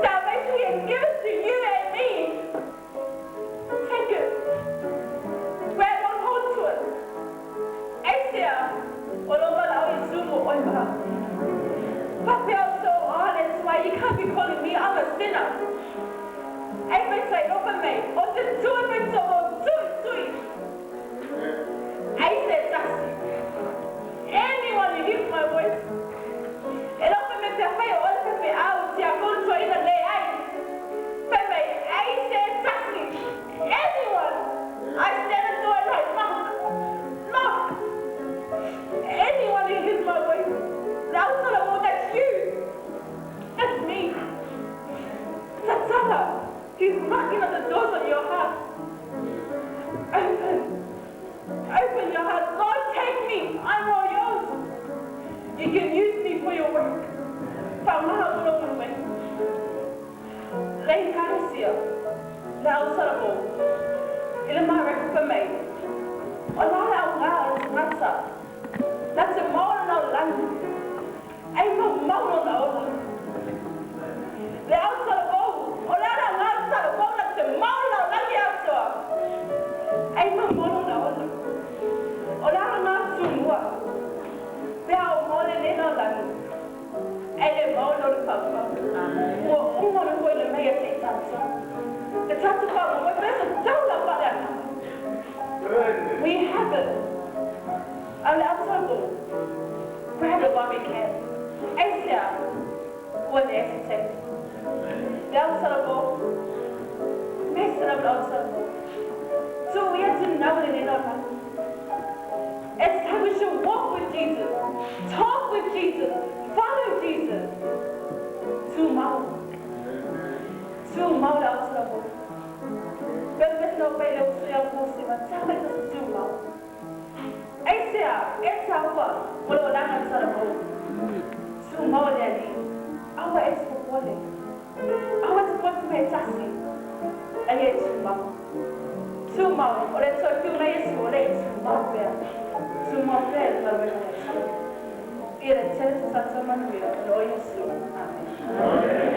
Salvation he has given to you and me. Take it. Grab on hold to it. Aisea, o lou valaau Iesu mo oe ma. Faapea o so oh, that's why you can't be calling me, I'm a sinner. Ai peitai, lofa mai, o te tui mai to o tui tui. Aisea tasi. Anyone who hears my voice. E lofa mai pea fai o oe le faifeau, tiakono toeaina leai. Fai mai, ai se tasi. Anyone. I stand at the door and I knock. Knock. Anyone who hears my voice. Le ausola o, that's you. That's me. Tatala. He's knocking on the doors of your heart. Open. Open your heart. Lord, take me. I'm all yours. You can use me for your work. Faamaha mo lou galuega. Lei Ekalesia, le au Salamo, i le mareka fai mai, O la le augā o le tagata, na te maua lona olagi, ai maumau lona ola. Le au Salamo, O la le augā o le Salamo, na te maua lona olagi atoa, ai maumau lona ola. O le ala tumua, pe a o maua lenei lalolagi, Ai le maua lona paupau. Ua uma ona foʻi le mai ia te i tatou. Le tatou faamoemoe pea sa tatau la pale ana. We have it. A o le atoa grab it while we can. Aisea, ua leai se taimi. Le ao Salamo, me se lava le ao Salamo. Tuu ia Lenei lalolagi. It's time we should walk with Jesus, talk with Jesus, follow Jesus. Tumau. Tumau le autalavou. Pele no pele o se au se ma tama ta se tumau. Aisea, e taua, mo le olaga talavou. Tumau le ali. Aua e te popole. Aua te pote me tasi. Ai e tumau. Tumau, o le toe fiu na Iesu, o le e tumau pea. Tumau pea le galuega a le Atua. Ia le tele se tatou manuia ona o Iesu. Amen.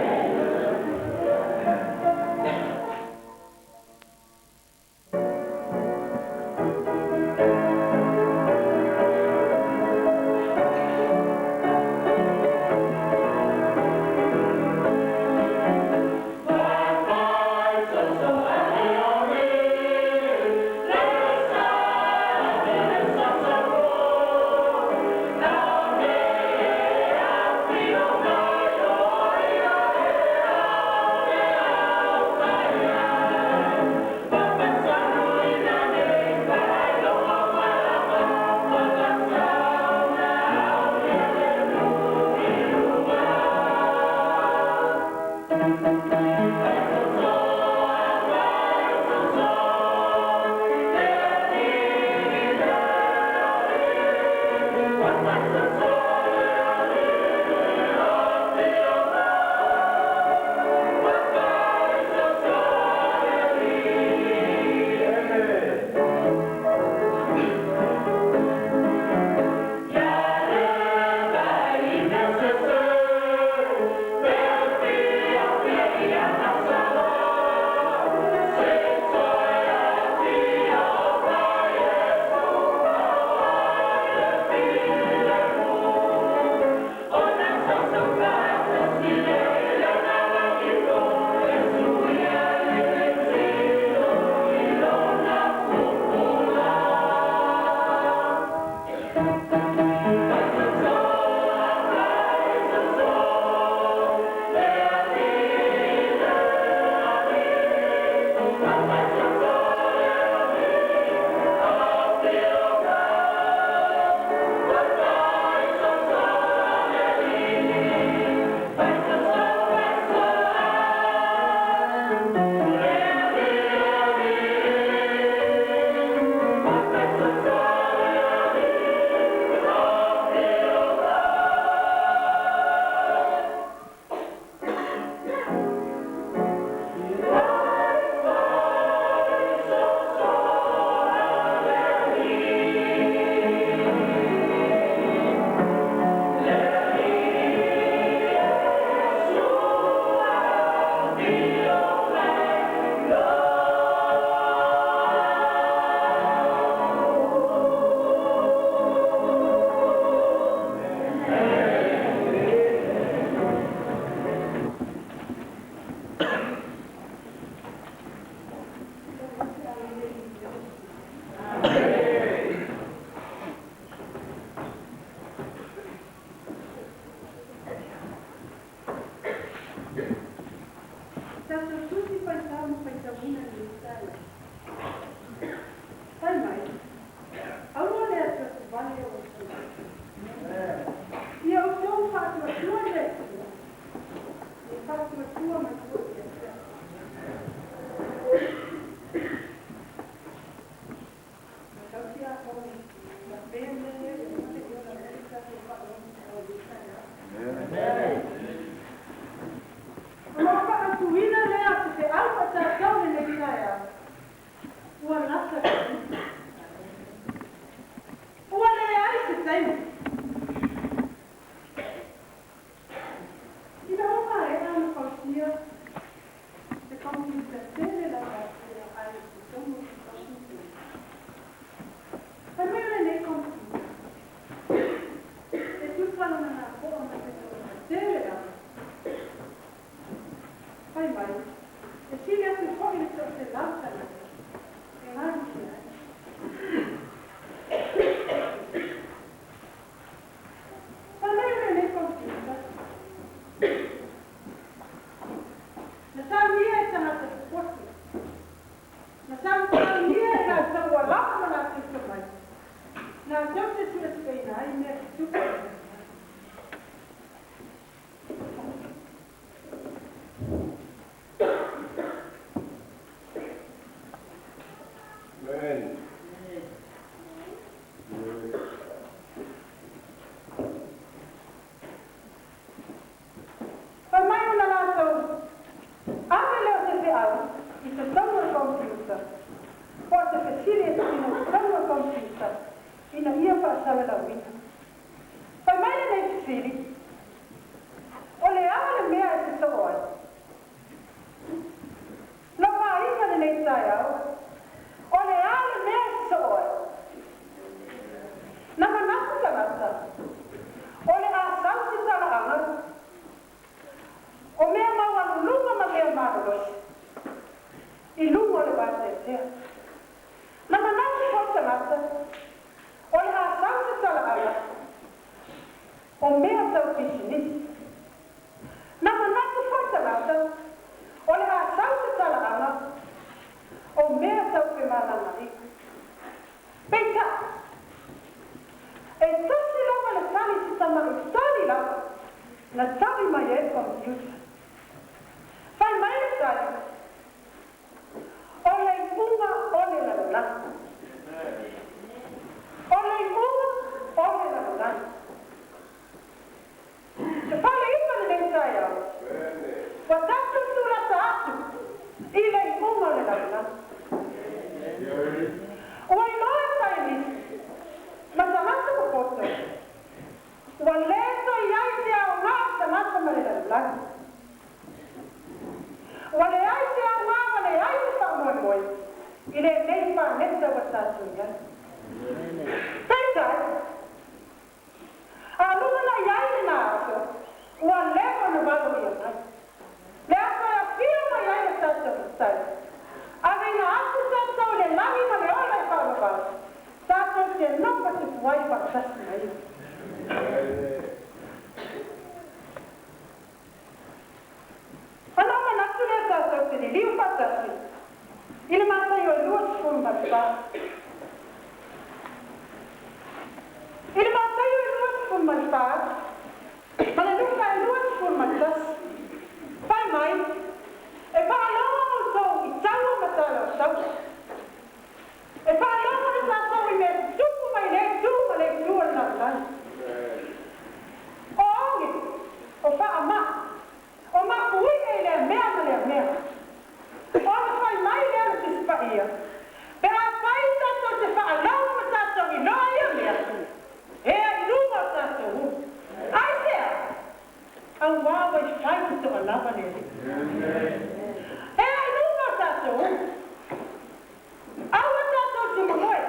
Fai mai ona latou ave lea o se feau i totonu o le computer, po o se fesili e tuuina i totonu o le computer ina ia faasalalauina. Fai mai lenei fesili, O le a le mea e sosoo ai? Lou aiga lenei taeao, o le a le mea e sosoo ai? Na manatu tagata, o le a sau se talaaga, o mea maualuluga ma mea malolosi i luga o le vateatea. Na manatu foi tagata, o le a sau se talaaga, o mea tau pisinisi. Na manatu foi tagata, o le a sau se talaaga, o mea tau femalagaiga. Peitai, e tasi lava le tali si tama'i tali lava na tali mai ai le computer. Fai mai le tali, O le iuga o le lalolagi. O le iuga o le lalolagi. Te fale iva lenei taeao, ua tatou tulata atu i le iuga o le lalolagi. Ua iloa e saienisi ma tagata popoto, ua lē toe i ai se aoga o le tagata ma le lalolagi. Ua leai se aoga ua leai se faamoemoe i lenei paneta ua tatou i ai. Peitai, a lumanai ai lena aso, ua leva ona valoia mai. Le aso e afio mai ai lo tatou Matai, aveina atu tatou i le lagi ma le ola e faavavau, tatou te nofo tupu ai faatasi ma ia. Ona ou manatu lea tatou te liliu faatasi i le Mataio e 24. I le Mataio e 24 ma le Luka e 21, fai mai, E faalogo outou i taua ma tala o taua. E faalogo le tatou i mea tutupu mai lea itu ma le itu o le lalolagi. O oge, o faamai, o mafuie i lea mea ma lea mea. Ona fai mai lea o le Tusi Paia, Pe afai tatou te faalogo ma tatou iloa ia mea, ea i luga o tatou uma. Aisea? Auā ua i fai te toalava le Alii. Ea i luga o tatou uma. Aua tatou te momoe.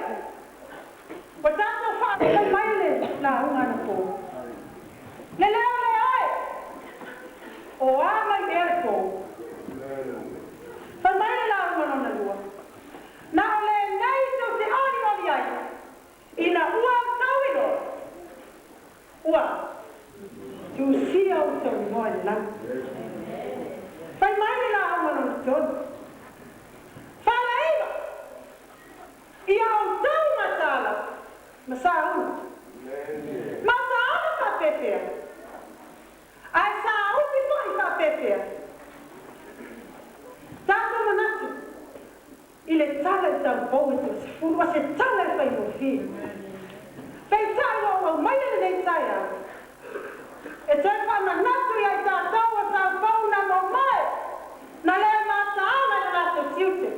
Ua tatou fai mai le lauga anapo. Le leo lea oe! O a mai ea le po? Fai mai le lauga lona lua. Na o lenei tou te olioli ai ina ua outou iloa ua tusia outou igoa i le lagi. Fai mai le lauga lona tolu. Faaleiva ia outou mataala ma sauni. Mataala faapefea, ae sauni foi faapefea. Tatou manatu i le tala i taupou e toasefulu, a se tala e faigofie. Peitai ua ou aumaia lenei taeao e toe faamanatu ia i tatou o taupou na momoe na le mataala i lo latou tiute.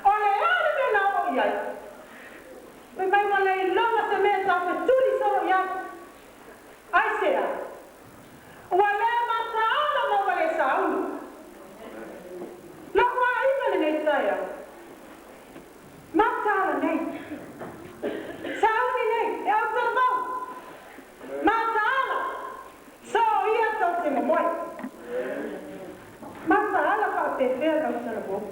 O le a le mea na oo i ai? Fai mai ua le iloga se mea e taufetuli solo i ai. Aisea? Ua le mataala ma ua le sauni. Lou aiga lenei taeao. Mataala nei. Sauni nei, e autalavou. Mataala, so ia tou te momoe. Mataala faapefea le autalavou.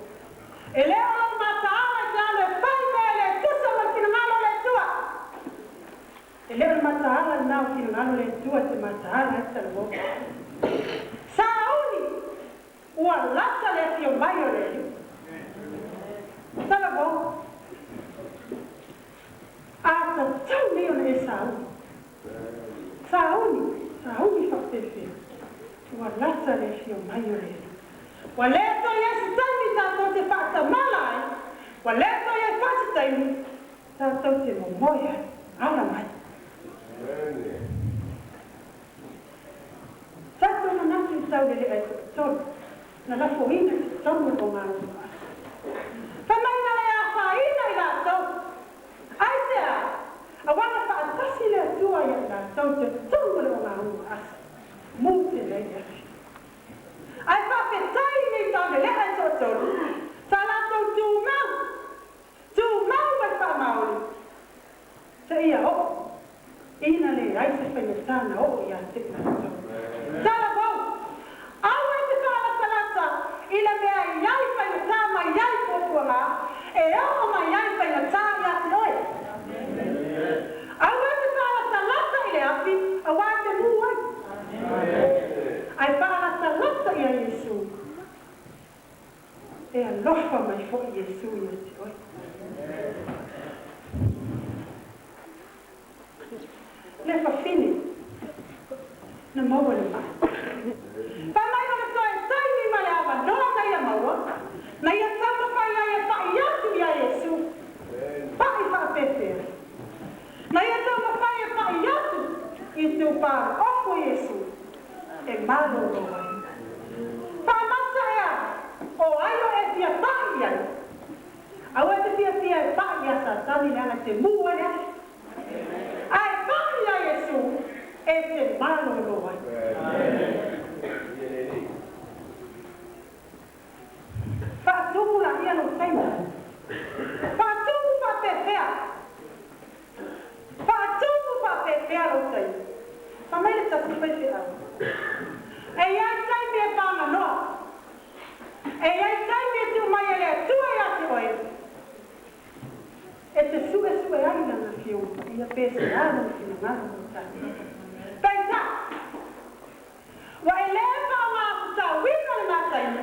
E le o lou mataala i te alu e fai mea e le tusa ma le finagalo o le Atua. E le o le mataala lena o finagalo o le Atua te mataala ai talavou. Sauni, ua lata le afio mai o le Alii. Talavou, a tatau nei ona e sauni. Sauni, sauni faapefea, ua lata le afio mai o le Alii. Ua le toe i ai se taimi tatou te faatamala ai, ua le toe i ai foi taimi, tātou te momoe ai, ala mai. Tātou manatu i taulele'a i to'atolu, na lafoina i totonu o le ogaumu aso. Fai mai na le afaina i latou. Aisea? Auā na faatasi le Atua ia i latou i totonu o le ogaumu aso, mu te lei le afi. Ae faafetai nei taulele'a i to'atolu, sa latou tumau, tumau ma le faamaoni, seia oo ina leai se faigata na oo ia te i latou. Talavou, aua e te faalatalata i le mea e i ai faigata ma i ai fuafuaga e oo mai ai faigata ia te oe. Aua e te faalatalata i le afi auā e te mū ai. Ae faalatalata ia Iesu. E alofa mai foi Iesu ia te oe. Le fafine na maua le mai. Fai mai o le toe taimi ma le avanoa na ia maua, na ia taumafai ai e pa'i atu iā Iesu. Pa'i faapefea. Na ia taumafai e pa'i atu i tupāofu o Iesu e malōlō ai. Faamata ea, o ai o e fia pa'i i ai? Aua e te fiafia e pa'i iā Satani leaga e te mū ai le afi. Ae pa'i iā Iesu e te malōlō ai. Faatumu laia lou taimi. Faatumu faapefea. Faatumu faapefea lou taimi. Fai mai le tasi faifeau. E i ai taimi e paganoa. E i ai taimi e tuu mai e le Atua ia te oe e te suesue ai Lana Afioga Paia pe se a lona finagalo mo tatou. Peitai, ua e le faaaoga-futauina lena taimi,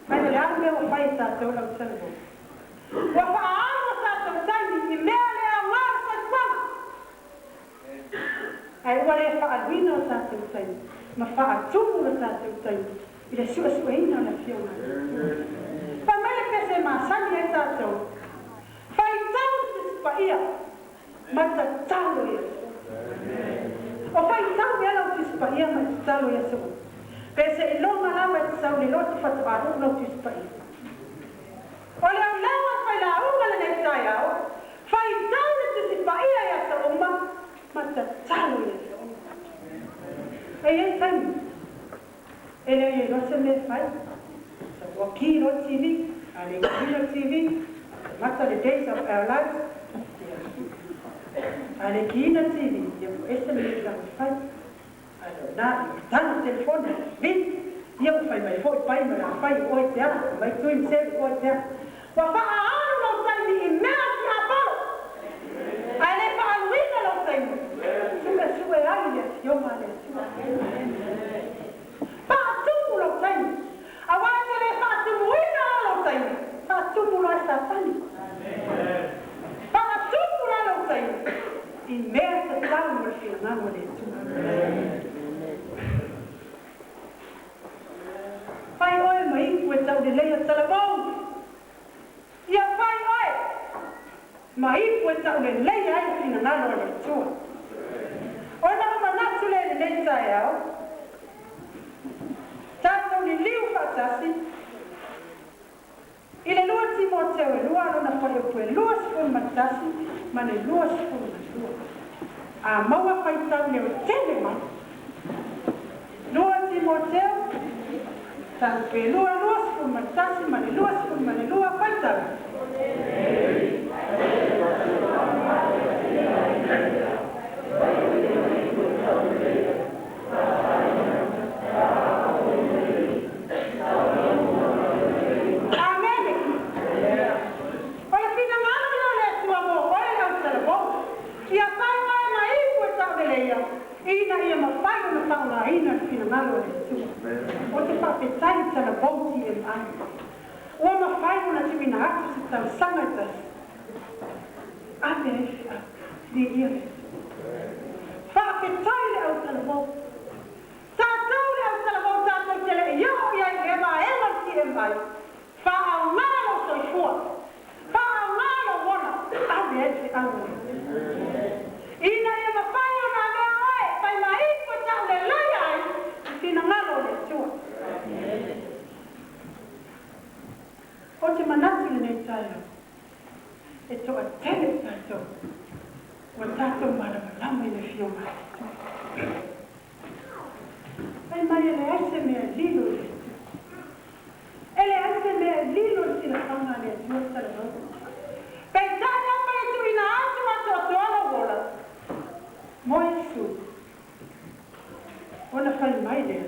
mai o le a le mea ua fai e tatou lau talavou? Ua faaalu o tatou taimi i mea le aoga o le soifuaga. Ae ua le faaaluina o tatou taimi ma faatumu lo tatou taimi i le suesueina o le Afioga a le Atua. Fai mai le pese e masani ai tatou, Faitau le Tusi Paia ma tatalo i aso uma. O faitau ea lau Tusi Paia ma e tatalo i aso uma? Pe seiloga lava e te sauni loa te faatoa uu lau Tusi Paia. O le auleo o le failauga lenei taeao, faitau le Tusi Paia i aso uma ma tatalo i aso uma. E i ai taimi e le i ai loa se mea e fai, sa ua ki loa le TV, a le ki le TV, mata le Days of Our Lives, ia, a le kiina le TV, ia ua ese le mea e tatau ona fai. Ae lona i tana telefoni, vili, ia ua fai mai foi pai ma lafai o oe te ala, mai tui ma selu o oe te ala. Ua faaalu lou taimi i mea o tiapolo, ae le faaaluina lou taimi, suesue ai le Afioga a le Atua. Faatumu lou taimi, auā e te le faatumuina loa lou taimi, faatumu loa e Satani. Faatumu la lou taimi i mea tatau mo le finagalo a le Atua. Fai oe ma ipu e taulelei o talavou. Ia fai oe ma ipu e taulelei ai le finagalo a le Atua. Ona ou manatu lea i lenei taeao, tatou liliu faatasi i le 2 Timoteo e 2 lona fuaiupu e 21 ma le 22. A maua faitau leo tele mai. 2 Timoteo, tahu pe 2, 21 ma le 22, faitau. Amene. O le finagalo lea o le Atua mo oe le autalavou, ia fai oe ma ipu e tauleleia, ina ia mafai ona faaaogaina le finagalo o le Atua. O te faafetai i talavou TMI. Ua mafai ona tuuina atu se tausaga e tasi. Ave ai feau, viia le Atua. Faafetai le autalavou. Tatou le autalavou tatou te le i oo i ai i lea vaega o le TMI. Faaaoga lou soifua. Faaaoga feau a le Atua. Ina ia mafai ona avea oe e fai ma ipu e tauleleia ai le finagalo o le Atua. Ou te manatu i lenei taeao, e toatele tatou ua tatou malamalama i le Afioga a le Atua. Fai mai e leai se mea e lilo i le Atua. E leai se mea e lilo i le silafaga a le Atua talavou. Peitai afai e tuuina atu atoatoa lou ola mo Iesu, ona fai mai lea,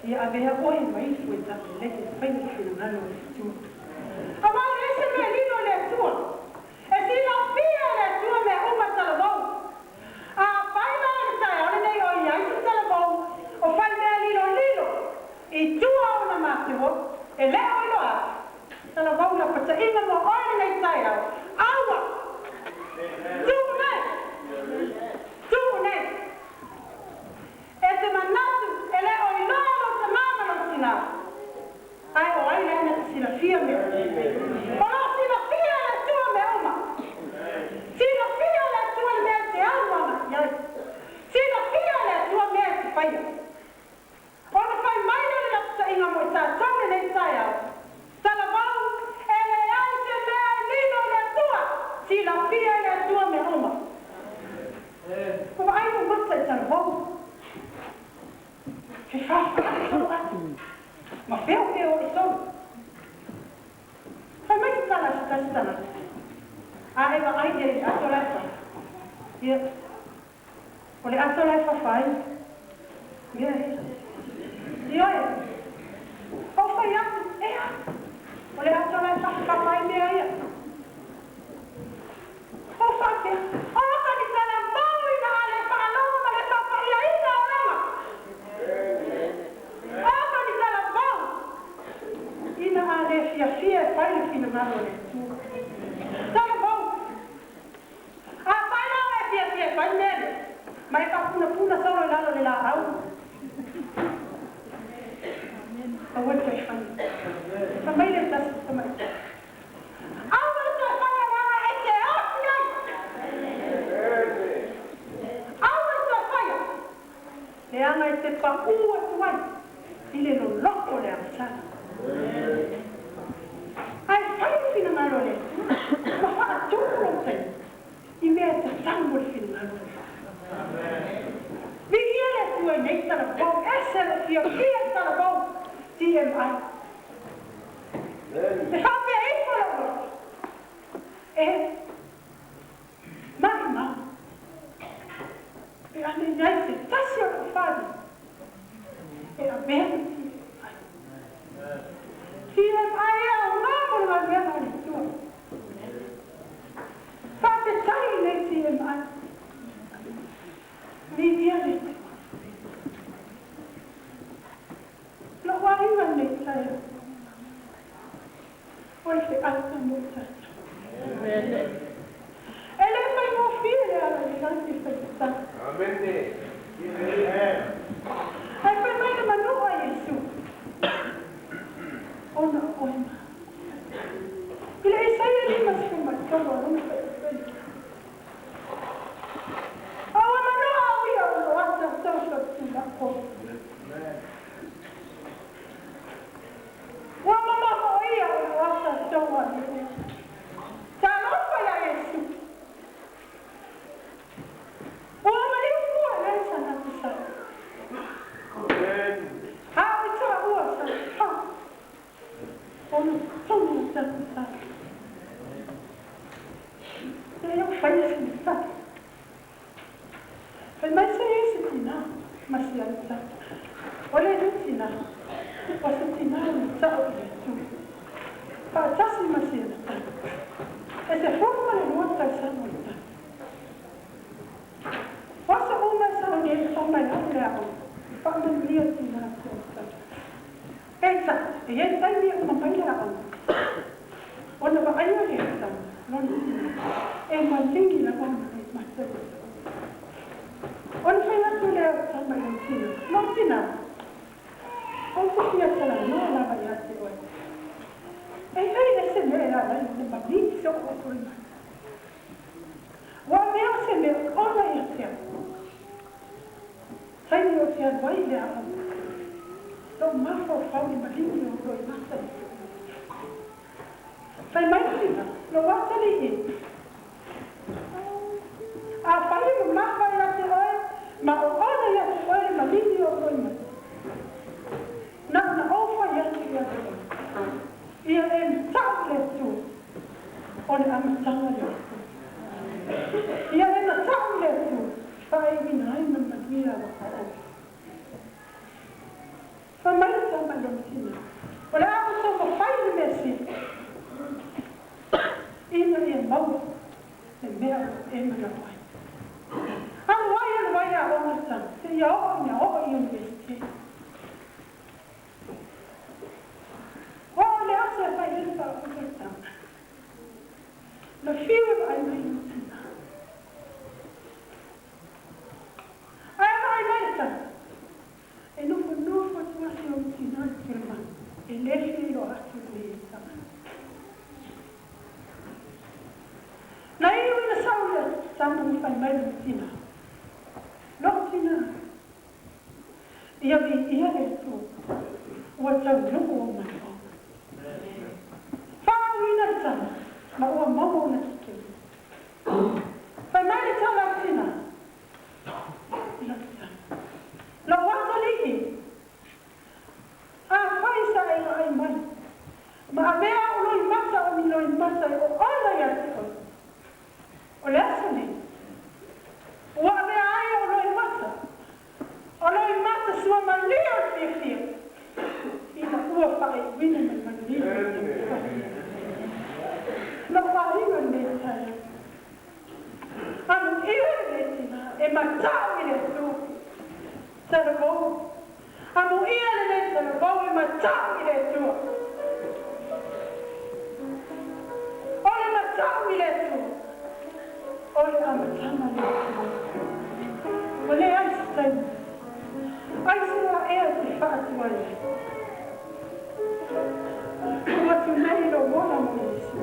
Ia avea oe ma ipu e taulelei e faia le finagalo o le Atua. Aua e leai se mea e lilo i le Atua. E silafia e le Atua mea uma talavou. Afai la i le taeao lenei o i ai se talavou o fai mea lilolilo i tua o ona matua, e le o iloa atu, talavou lapataiga mo oe lenei taeao, aua! Tuu nei! Tuu nei! E te manatu e le o iloa lou tamā ma lou tinā, ae o ai lea na te silafia mea uma? O lo o silafia e le Atua mea uma. Silafia e le Atua le mea e te alu agai i ai. Silafia e le Atua mea e te faia. Ona fai mai lea o le lapataiga mo i tatou lenei taeao, Talavou, e leai se mea e lilo i le Atua, silafia e le Atua mea uma. Ua vaai lou mata i Talavou, fefafaai solo atu, ma feofeoai solo. Fai mai se tala a se tasi tagata, a e vaai i ai i le ato la e fafa. Ia, o le ato la e fafa ai mea ia. Ioe, ou fai atu, ea, o le ato la e fafa ai mea ia. Ou faapea, Oka ni tala mau ina a le faalogo ma le faapaiaina olaga. Oka ni tala mau ina a le fiafia e fai le finagalo o le Atua. Tala mau, afai la oe e fiafia e fai le mea lea, ma e faapunapuna solo i lalo o le laau. Aua le toe faia. Fai mai le tasi tamaitai. Aua le toe faia leaga e te oti ai. Aua le toe faia leaga e te paʻū atu ai i le loloto o le agasala. Ae fai le finagalo o le Atua ma faatumu lou taimi i mea e tatau mo le finagalo o le Atua. Viia le Atua i nei talavou, ese lou fiafia i talavou TMI. E faapea ifo lou loto, e maumau, pe a ne i ai se tasi o lou fale e avea le TMI. TMI e aoga mo le galuega a le Atua. Faafetai i nei TMI. Viia le Atua. Lou aiga lenei taeao, o le feau mo i tatou. E le faigofie le ala i le lagi e faigata. Ae fai mai le manua a Iesu, ona o oe ma. I le Isaia 53 a lona faaiuga. A ua manua au ia o lo ata tausa tulako. Ua mamafa o ia o lo ata taua le. Talofa ia Iesu. Ua maliu fua le tagata sa. A o i taua sa fa. Ona tonu tagata sa. E o faia se matata. Fai mai se i se tinā ma se alata. O le le tinā, o se tinā na tau i le Atua. Faatasi ma se alata. E 12 tausaga o le tama. O aso uma e sauni ai le faamaeao le aoga, e faamanuia tinā se alata. Peitai, e i ai taimi e uma mai le aoga, ona vaaia le tama, lona tinā, e maligi lava ona mata i aso uma. Ona fai atu lea o le tama i lona tinā, Lou tinā, ou te fia talanoa lava ia te oe. E i ai ese mea e ala ai ona maligi soʻu o oe mata. se mea ona ia te au. Taimi o te alu ai le aoga. Lou mafaufau i maligi o Loimata i Fai mai le tina, lou atalii. Afai e mamafa ia te oe, ma o ona ia te oe le maligi o Loimata. Na ona ou fai atu ia te oe, ia e matau i le Atua, o le amataga lea o le pono. Ia e matau i le Atua, e faaiuina ai ma le manuia alofa oe. Fai mai le tama i lona tina, O le a ou taumafai i le mea sili, ina ia maua le mea o lo o e manao ai. Alu ai, alu ai aoga le tama, seia oo ina oo i Iunivesite. Oo i le aso e fai ai le faaupuga le tama, Na fiu e vaai mai lou tina. Ae vaai mai le tama, e nofonofo atu lava si ou tina i le tulimanu, e le fia iloa atu le mea i le tama. Na iu ina sau le tama ma fai mai lona tina, Lou tina, ia viia le Atua, ua taunuu ou manaoga. Faauuina le tama, ma ua maua ona totogi. Fai mai le tala a le tina i lona tama, Lou atalii, afai sa e vaai mai, ma avea ou loimata o ni loimata e oona ia te oe, o le aso nei, ua avea ai ou loimata, o loimata suamalie o le fiafia, ina ua faaiuina ma le manuia o le taumafai. Lou aiga lenei taeao. Amuia lenei tina e matau i le Atua. Talavou. Amuia lenei talavou e matau i le Atua. O le matau i le Atua, o le amataga lea o le ola. Ua leai se taimi. Aisea ea te faatuai ai? Tuu atu nei lou ola mo Iesu,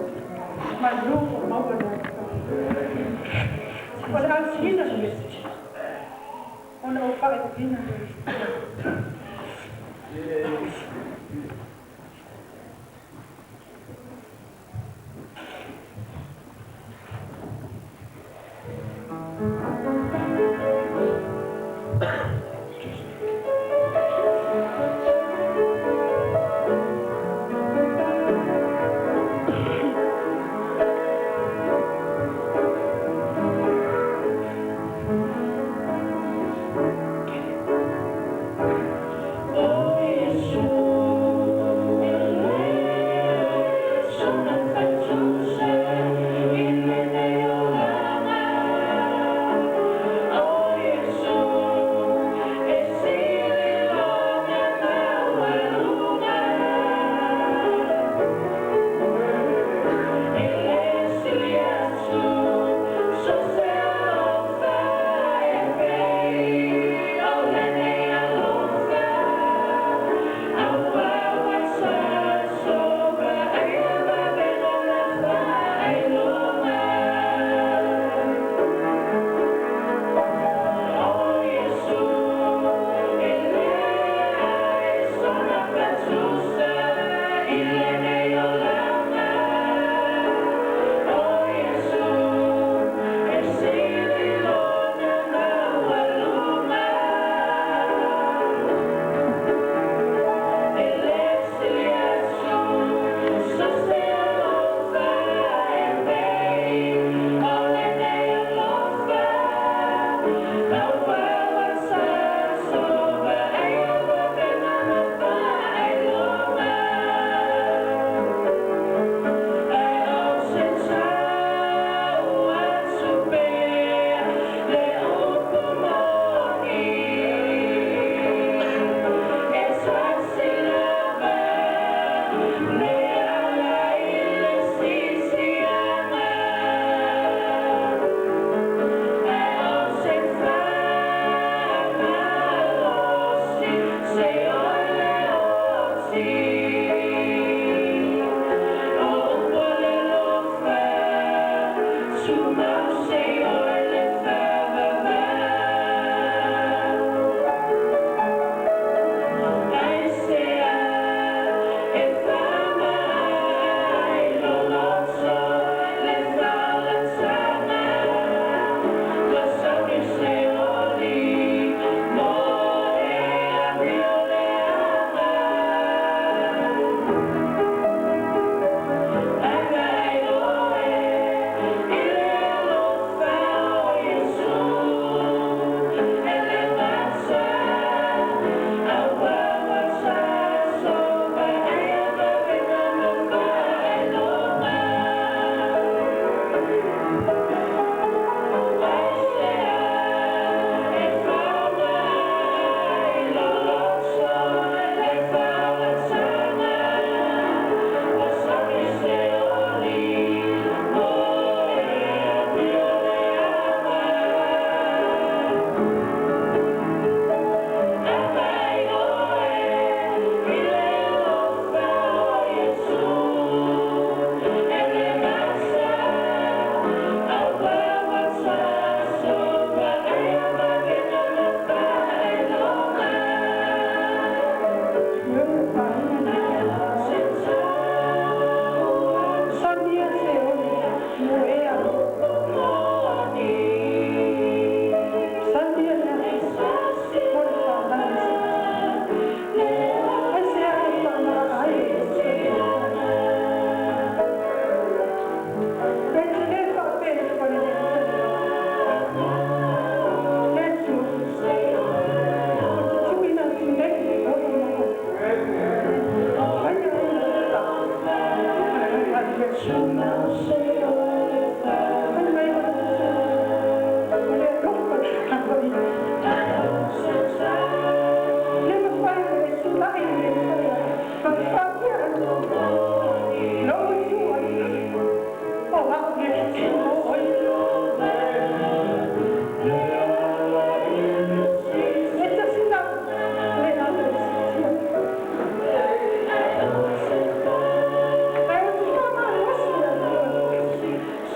malu ua maua le alofa. O le ausiina le message, ona ou faaiuina lea i se taimi.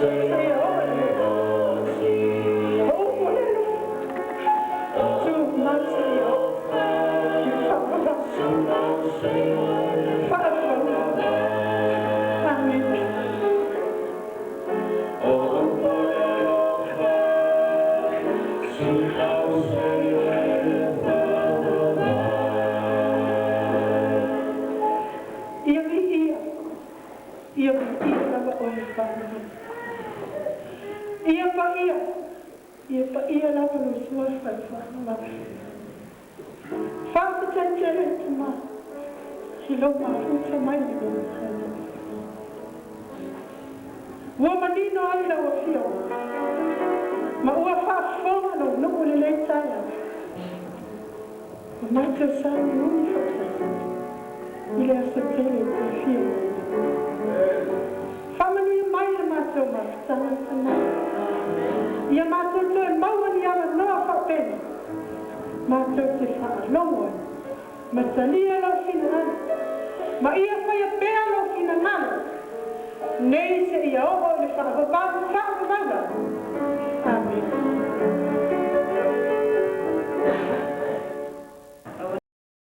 Seia oo i le O upu lelo. Tumau seia oo i le faavavau. Faavavau. Amene. Ia viia, ia viia lava oe e faavavau. Ia paia, ia paia lava lou suafa e faavavau. Faafetai tele Tamā i lou mafuta mai i lenei taeao. Ua manino ai lau afioga, ma ua faafofoga lou nuu i lenei taeao. Ua matou sauniuni faatasi i le aso tele i te afio mai ai. Faamanuia mai le matou mafutaga Tamā. Ia matou toe maua ni avanoa faapena. Matou te faalogo ai. Ma talia lou finagalo. Ma ia faia pea lou finagalo. Nei seia oo i le faavavau faavavau lava.